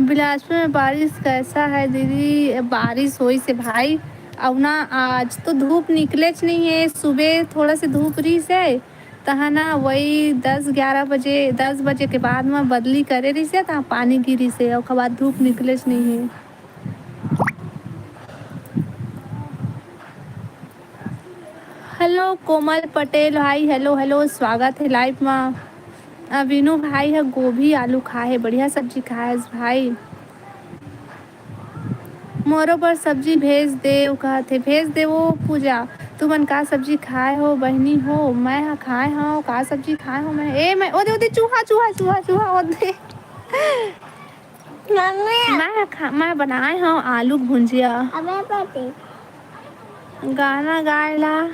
बिलासपुर में बारिश कैसा है दीदी? बारिश होइस हे भाई, अउ ना आज तो धूप निकलेच नहीं है। सुबह थोड़ा से धूप रहिस हे, तहाँ ना वही दस ग्यारह बजे, दस बजे के बाद में बदली करे रहिस हे, तहाँ पानी गिरिस हे, ओकर बाद धूप निकलेच नहीं है। Hello कोमल पटेल भाई, hello, hello, स्वागत हे live मा। अ, वीनू भाई ह गोभी आलू खाए हे, बढ़िया सब्जी खाए हस भाई। मोरो बर सब्जी भेज देव कहत हे, भेज देवो पूजा। तुमन का सब्जी खाए हो बहिनी हो? मैं ह खाए हव, का सब्जी खाए हो मैं? ए, मैं, ओदे, ओदे, चूहा, चूहा, चूहा, चूहा, ओदे। मम्मी। मैं खा-, मैं बनाए हव आलू के भुंजिया। अबे पति। गाना गाए ला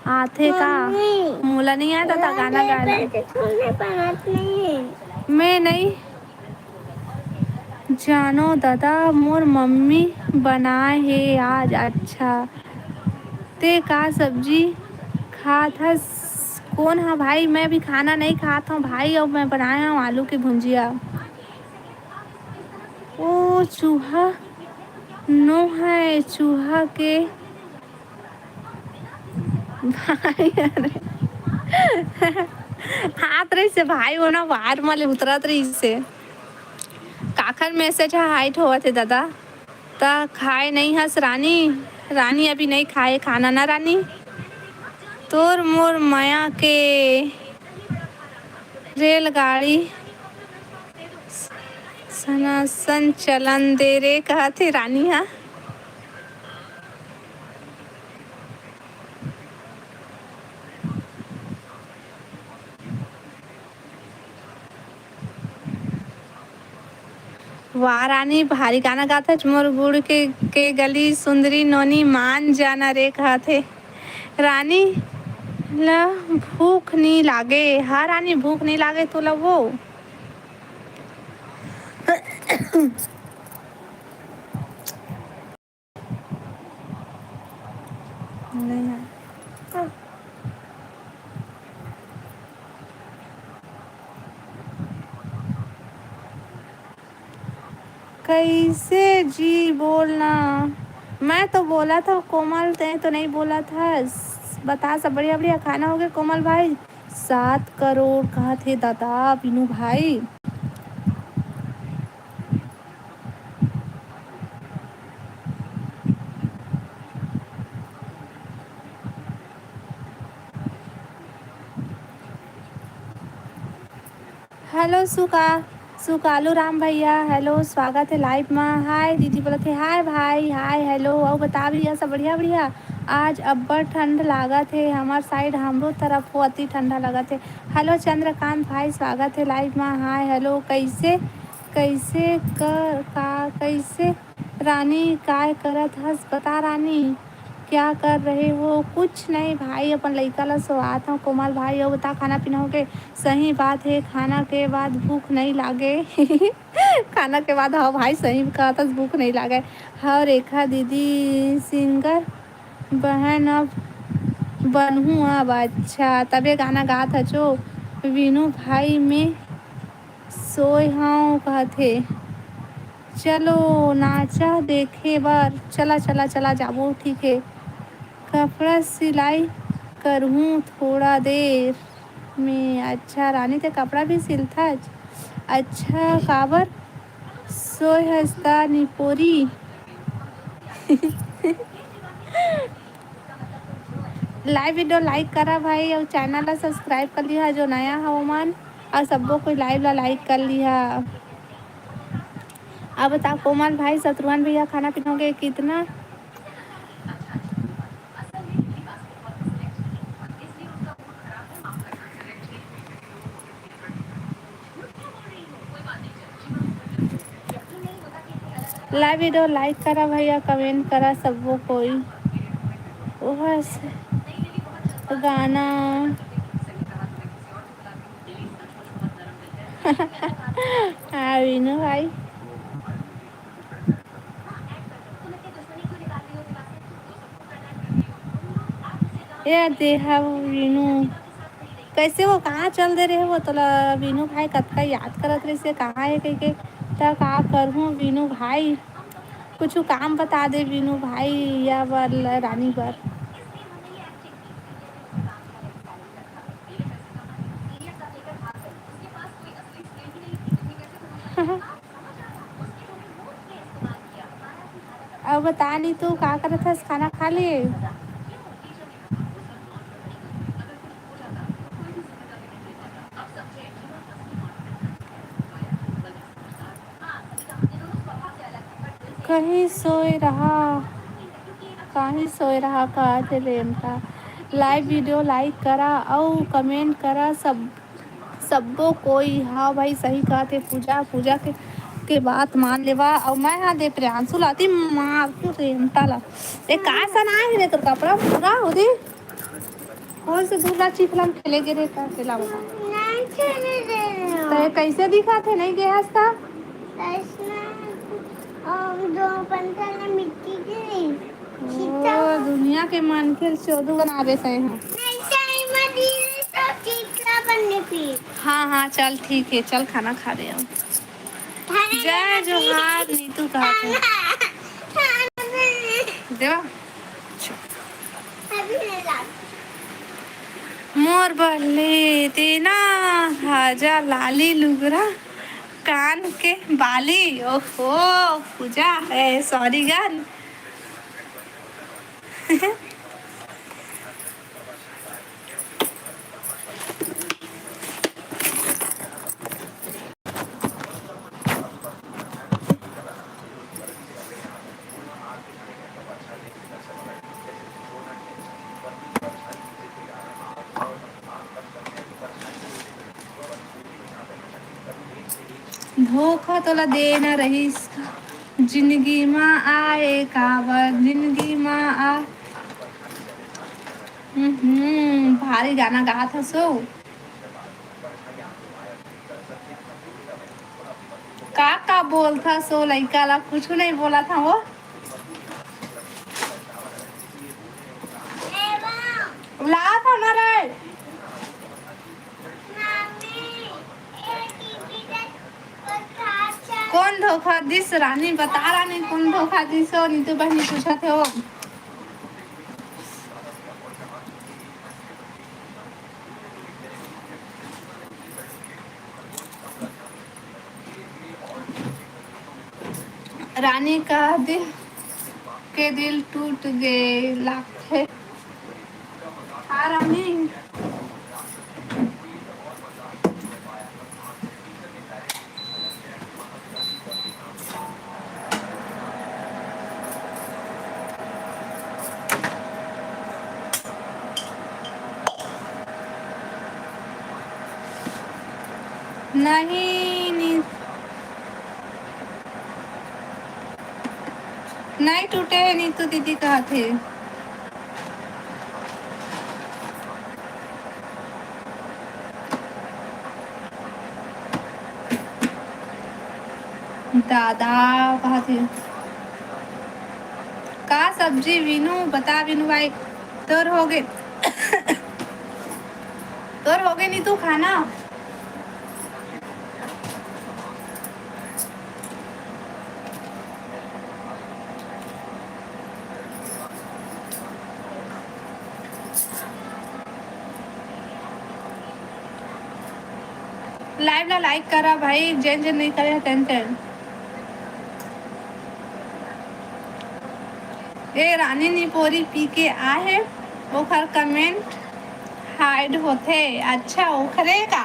आथे का? मम्मी। मोला नहीं आता था गाना गाए ला। मैं नहीं जानो दादा, मोर मम्मी बनाए हे आज। अच्छा, ते का सब्जी खात हस? कोन हा भाई? मैं भी खाना नहीं खात हूँ भाई, अउ मैं बनाए हूँ आलू के भुंजिया। ओ चूहा नो है, चूहा के भाई, अरे। हाथ रहिस हे भाई, वो ना वार म ले उतरत रहिस हे। काखर message ह hide होवत हे दादा? त खाए नहीं हस रानी? रानी अभी नहीं खाए खाना ना रानी? तोर मोर मया के रेलगाड़ी सनासन चलन दे रे, कहत हे रानी हा। वाह रानी, भारी गाना गाथच। मोर गुड़ के, के गली सुंदरी नोनी मान जाना रे, कहत हे। रानी ला भूख नी लागे। हाँ रानी, भूख नी लागे तोला वो। नहीं है। कैसे जी बोलना? मैं तो बोलत हव कोमल, तैं तो नहीं बोलत हस। बता सब बढ़िया बढ़िया खाना होगे कोमल भाई। सात करोड़ कहत हे दादा बीनू भाई। Hello सुका, सुकालू राम भैया, hello, स्वागत हे live मा। Hi दीदी बोलत हे, hi भाई, hi, hello। अउ बता भैया, सब बढ़िया, बढ़िया? आज अब्बड़ ठंड लागत हे हमर side, हमरो तरफ हो अति ठंडा लगत हे। Hello चंद्रकांत भाई, स्वागत हे live मा। Hi, hello, कैसे, कैसे क-, का, कैसे रानी, काय करत हस, बता रानी। क्या कर रहे हो? कुछ नहीं भाई, अपन लइका ला सोआत हव कोमल भाई। अउ बता, खाना पीना हो गे? सही बात हे, खाना के बाद भूख नहीं लागे। खाना के बाद, हाँ भाई, सही कहत हस, भूख नहीं लागे। हाँ रेखा दीदी, सिंगर बहन अब बनहूँ अब। अच्छा, तबे गाना गात हचो। वीनू भाई में सोए हव कहत हे। चलो नाचा देखे बर, चला, चला, चला जाबो, ठीक हे। कपड़ा सिलाई करहूँ थोड़ा देर में। अच्छा रानी, ते कपड़ा भी सिलथच? अच्छा, काबर सोए हस त निपोरी? Live video like करा भाई, अउ channel ला subscribe कर लिहा जो नया हव ओमन, अउ सब्बो कोई live ला like कर लिहा। अब बता कोमल भाई, शत्रुघ्न भैया, खाना पीना हो गे कितना? Live video like करा भैया, comment करा सब्बो कोई। ओह से गाना। हाँ वीनू भाई। ए देहा वीनू, कैसे हो, कहाँ चल दे रहे हो? तोला वीनू भाई कतका याद करत रहिसे, कहाँ हे कहिके। त का करहूँ वीनू भाई, कुछ काम बता दे वीनू भाई, या बर ल-, रानी बर। अउ बता नीतू, का करत हस, खाना खा ले? कहीं सोए रहा, कहीं सोए रहा कहत हे रेमटा। Live video like करा अउ comment करा सब, सब्बो कोई। हाँ भाई, सही कहत हे पूजा, पूजा के, के बात मान लेवा। अउ मैं हा दे प्रियांशु लाती मार तू रेमटा ला। ए, का सना हे रे तोर कपड़ा पूरा हो दे? कौन से दूल्हा चिखला में खेले गे रहे था, तेला बता। नहीं खेले गे रहे हो। तो ये कैसे दिखा थे, नहीं गए हस था? इसमें, अम, दो पंथर में मिट्टी गिरी। ओ, दुनिया के मनखे चोदू बनावे सही है। नहीं, सही में दीदी तो चिखला बनने की। हाँ, हाँ, चल ठीक है, चल खाना खा दे अब। खाना जय जोहार, नीतू कहा था। खाना, खाना बनने। देवा। मोर बर ले तेना हाजा लाली लुगरा कान के बाली। ओहो, पूजा है, sorry गन। धोखा तोला देना रहिस जिंदगी मा आए काबर, जिंदगी मा आ। हम्म, भारी गाना गात हसो। का का बोलथस ओ लइका ला? कुछु नहीं बोलत हव वो। लात हव ना रे। कौन धोखा दिस रानी? बता रानी, कौन धोखा दिस हो? नीतू बहनी पूछत हे वो। रानी का दिल के दिल टूट गे लागथे। हाँ रानी। नहीं, नहीं, नहीं टूटे हे, नीतू दीदी कहत हे। दादा कहत हे, का सब्जी वीनू? बता वीनू भाई, तोर होगे, तोर होगे नीतू खाना? Live ला like करा भाई, जेन जेन नइ करे हे तेन तेन। ए रानी निपोरी पी के आए हे, ओखर comment hide होथे। अच्छा, ओखरे का?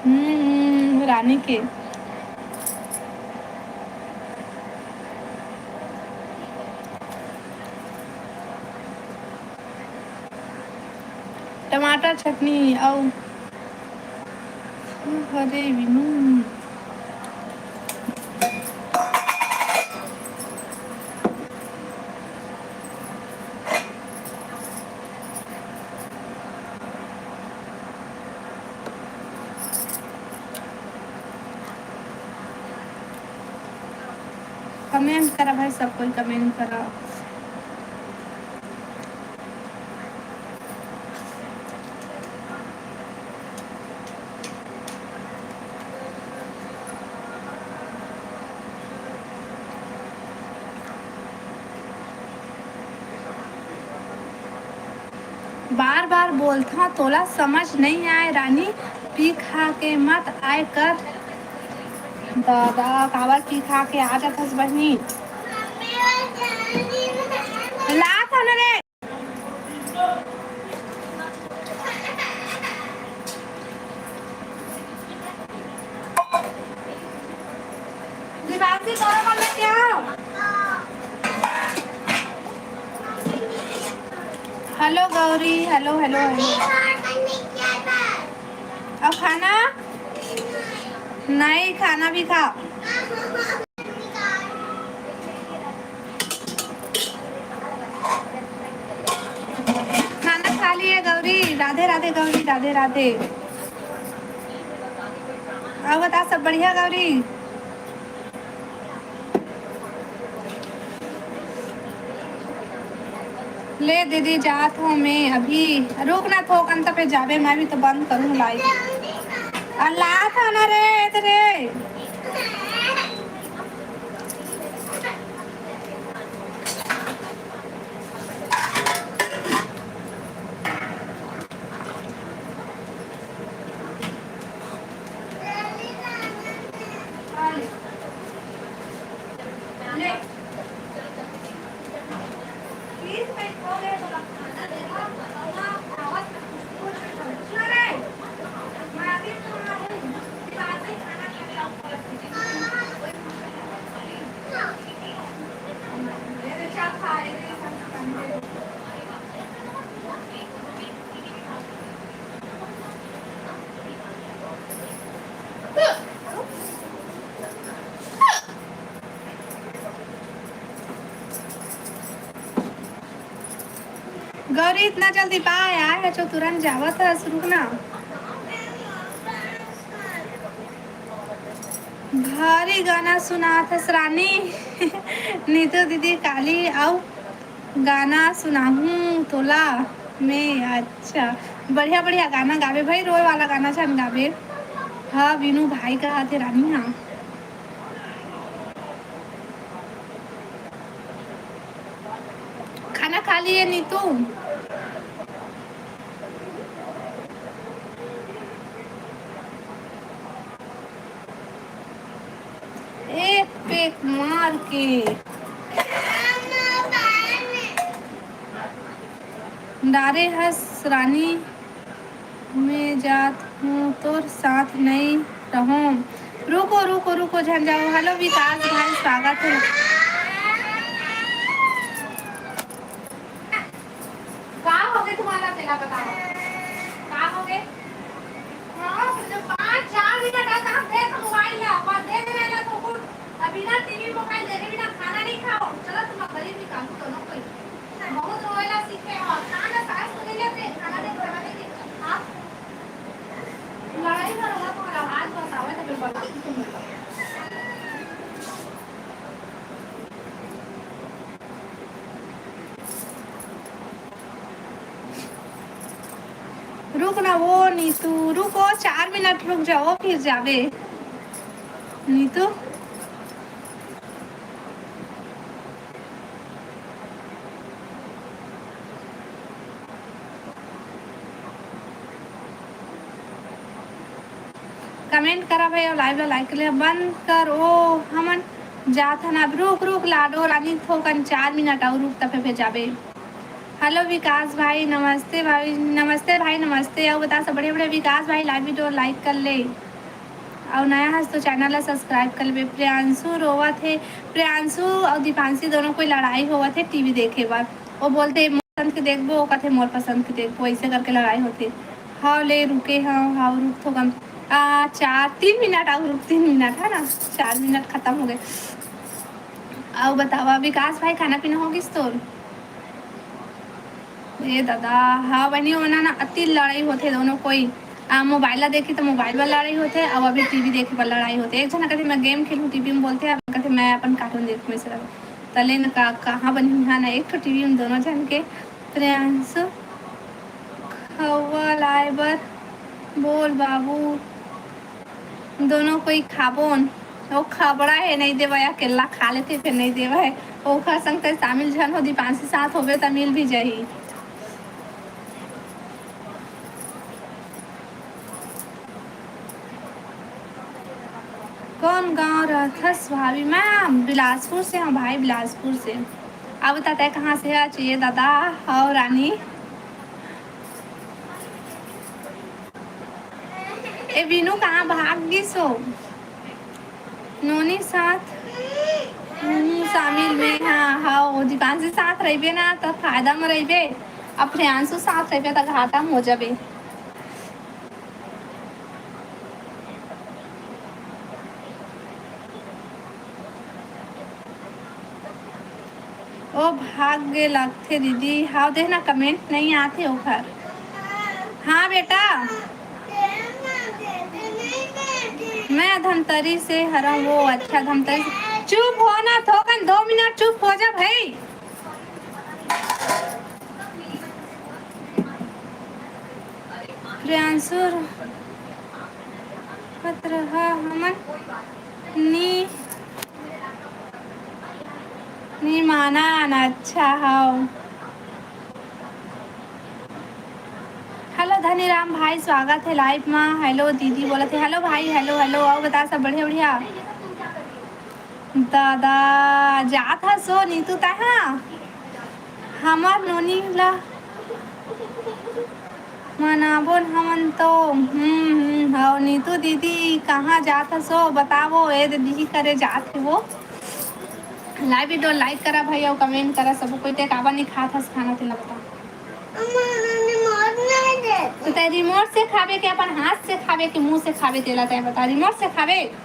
हम्म, रानी के। टमाटर चटनी अउ हरे बिनु। Comment करा भाई, सब कोई comment करा। बार बार बोलथंव, तोला समझ नइ आय रानी, पी खा के मत आय कर। दादा, काबर पी खा के आ जाथस बहिनी? लात हन रे। दिवाली तोरा मन में क्या? Hello Gauri, hello, hello, hello। अब खाना? नहीं, खाना भी खा। खाना खा लिए गौरी। राधे राधे गौरी, राधे राधे। अउ बता, सब बढ़िया गौरी? ले दीदी, जात हूँ मैं अभी। रुक ना, थोकन त पे जाबे, मैं भी तो बंद करूँ live। अल्लाह था ना रे, तेरे। गौरी, इतना जल्दी बा आय, आय हचो, तुरंत जावत हस, रुक ना। भारी गाना सुनात हस रानी। नीतू दीदी काली अउ गाना सुनाहूँ तोला मैं। अच्छा, बढ़िया बढ़िया गाना गाबे भाई, रोए वाला गाना झन गाबे। हाँ, वीनू भाई कहत हे रानी, हाँ। खाना खा लिए नीतू? एक पेक मार के डारे हस रानी, मैं जात हूँ तोर साथ नई रहूँ। रुको, रुको, रुको, झन जाओ। Hello विकास भाई, स्वागत है। का होगे तुम्हारा, तेला बताओ, का होगे? हाँ, जब पाँच चार मिनट आता, हम देख मोबाइल ला, पर देख रहे ना तो कुछ, अब बिना टीवी मोबाइल देखे बिना खाना नहीं खाओ। चलो, तुम गरीब निकालू दोनों कोई। बहुत रोएला सीखे हो, खाना सास को नहीं लेते, खाना नहीं खाना नहीं। आप लड़ाई करो ना, तुम्हारा आवाज बताओ, तो रुक ना वो नीतू, रुको, चार मिनट रुक जाओ, फिर जाबे। नीतू, comment करा भाई, अउ live ला like कर ले। बंद कर ओ, हमन जात हन अब। रुक, रुक, लाडो रानी, थोकन चार मिनट अउ रुक, तब फिर जाबे। Hello विकास भाई, नमस्ते भाई, नमस्ते भाई, नमस्ते। अउ बता सब बढ़िया, बढ़िया। विकास भाई, live video like कर ले, अउ नया हस तो channel ला subscribe कर लेबे। प्रियांशु रोवत हे, प्रियांशु अउ दीपांशी दोनों कोई लड़ाई होवत हे टीवी देखे बर। वो बोलते, "मोर पसंद के देखबो," वो कहते, "मोर पसंद के देखबो," ऐसे करके लड़ाई होते। हाँ, ले रुके, हाँ, हाँ, रुक तो कम। आ, चार, तीन मिनट, अउ रुक, तीन मिनट, है ना, चार मिनट खत्म हो गए। अउ बतावा विकास भाई, खाना पीना हो गिस तोर? ए दादा, हाँ बनी, ओना ना अति लड़ाई होथे दोनों कोई। आ, मोबाइल ला देखी तो मोबाइल बर लड़ाई होथे, अउ अभी टीवी देखे बर लड़ाई होथे। एक झन कथे, "मैं गेम खेलूँ टीवी में," बोलथे, अउ कथे, "मैं अपन कार्टून देखूँ," ऐसे करके। तले न का, कहाँ बनी, हाँ ना, एक ठो टीवी में दोनों झन के। प्रियांशु, खवा लाए बर बोल बाबू। दोनों कोई खाबोन। वो खबड़ा हे, नहीं देवय, अकेला खा लेथे, फिर नहीं देवय। ओखर संग ते शामिल झन हो, दीपांशी साथ होबे त मिल भी जाही। कौन गांव रहथस भाभी? मैं बिलासपुर से हूँ भाई, बिलासपुर से। अब बता, तै कहाँ से है? चाहिए दादा। हव रानी। ए बीनू कहाँ भाग गिस हो? नोनी साथ, हम्म, शामिल में, हाँ, हाँ, वो दीपांशी साथ रहिबे ना, त फायदा में रहिबे। अब प्रियांशु साथ रहिबे, त घाटा में हो जाबे। ओ भाग गे लगथे दीदी। हाव, देख ना, comment नहीं आथे ओखर। हाँ बेटा, मैं धमतरी से हरव। वो अच्छा, धमतरी से। चुप हो ना, थोकन दो मिनट चुप हो जा भाई। प्रियांशु पत्र ह हमन नी, नी मानन। अच्छा हव। Hello धनीराम भाई, स्वागत है live मा। Hello दीदी बोलत हे। Hello भाई, hello, hello। अउ बता, सब बढ़िया, बढ़िया? दादा, जात हस ओ नीतू तैं हा? हमर नोनी ला मनाबोन हमन तो। हम्म, हम्म, हव नीतू दीदी, कहाँ जात हस ओ? बतावो, ए दीदी करे जात हे वो। Live video like करा भाई, अउ comment करा सब कोई। तैं काबर नहीं खात हस खाना, तेला बता। तो तैं remote से खाबे के अपन हाथ से खाबे के मुंह से खाबे, तेला तैं बता, remote से खाबे?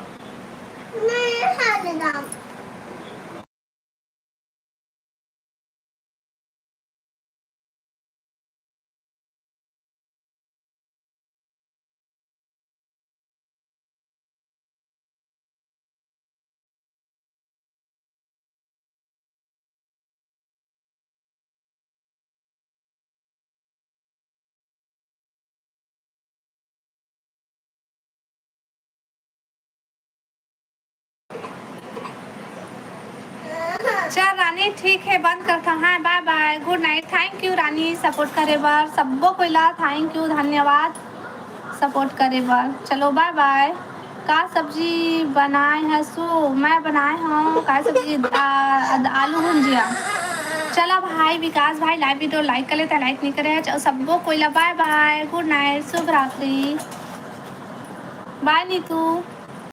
चल रानी, ठीक है, बंद करता हूँ। हाँ, bye bye, good night। Thank you Rani, support करे बर। सब्बो कोई ला thank you, धन्यवाद support करे बर। चलो bye bye। का सब्जी बनाए हसु? मैं बनाए हूँ का सब्जी? आ, आलू भुंजिया। चला भाई, विकास भाई live video like कर लेता, like नहीं करे। चलो सब्बो कोई ला bye bye, good night, शुभ रात्रि। Bye नीतू।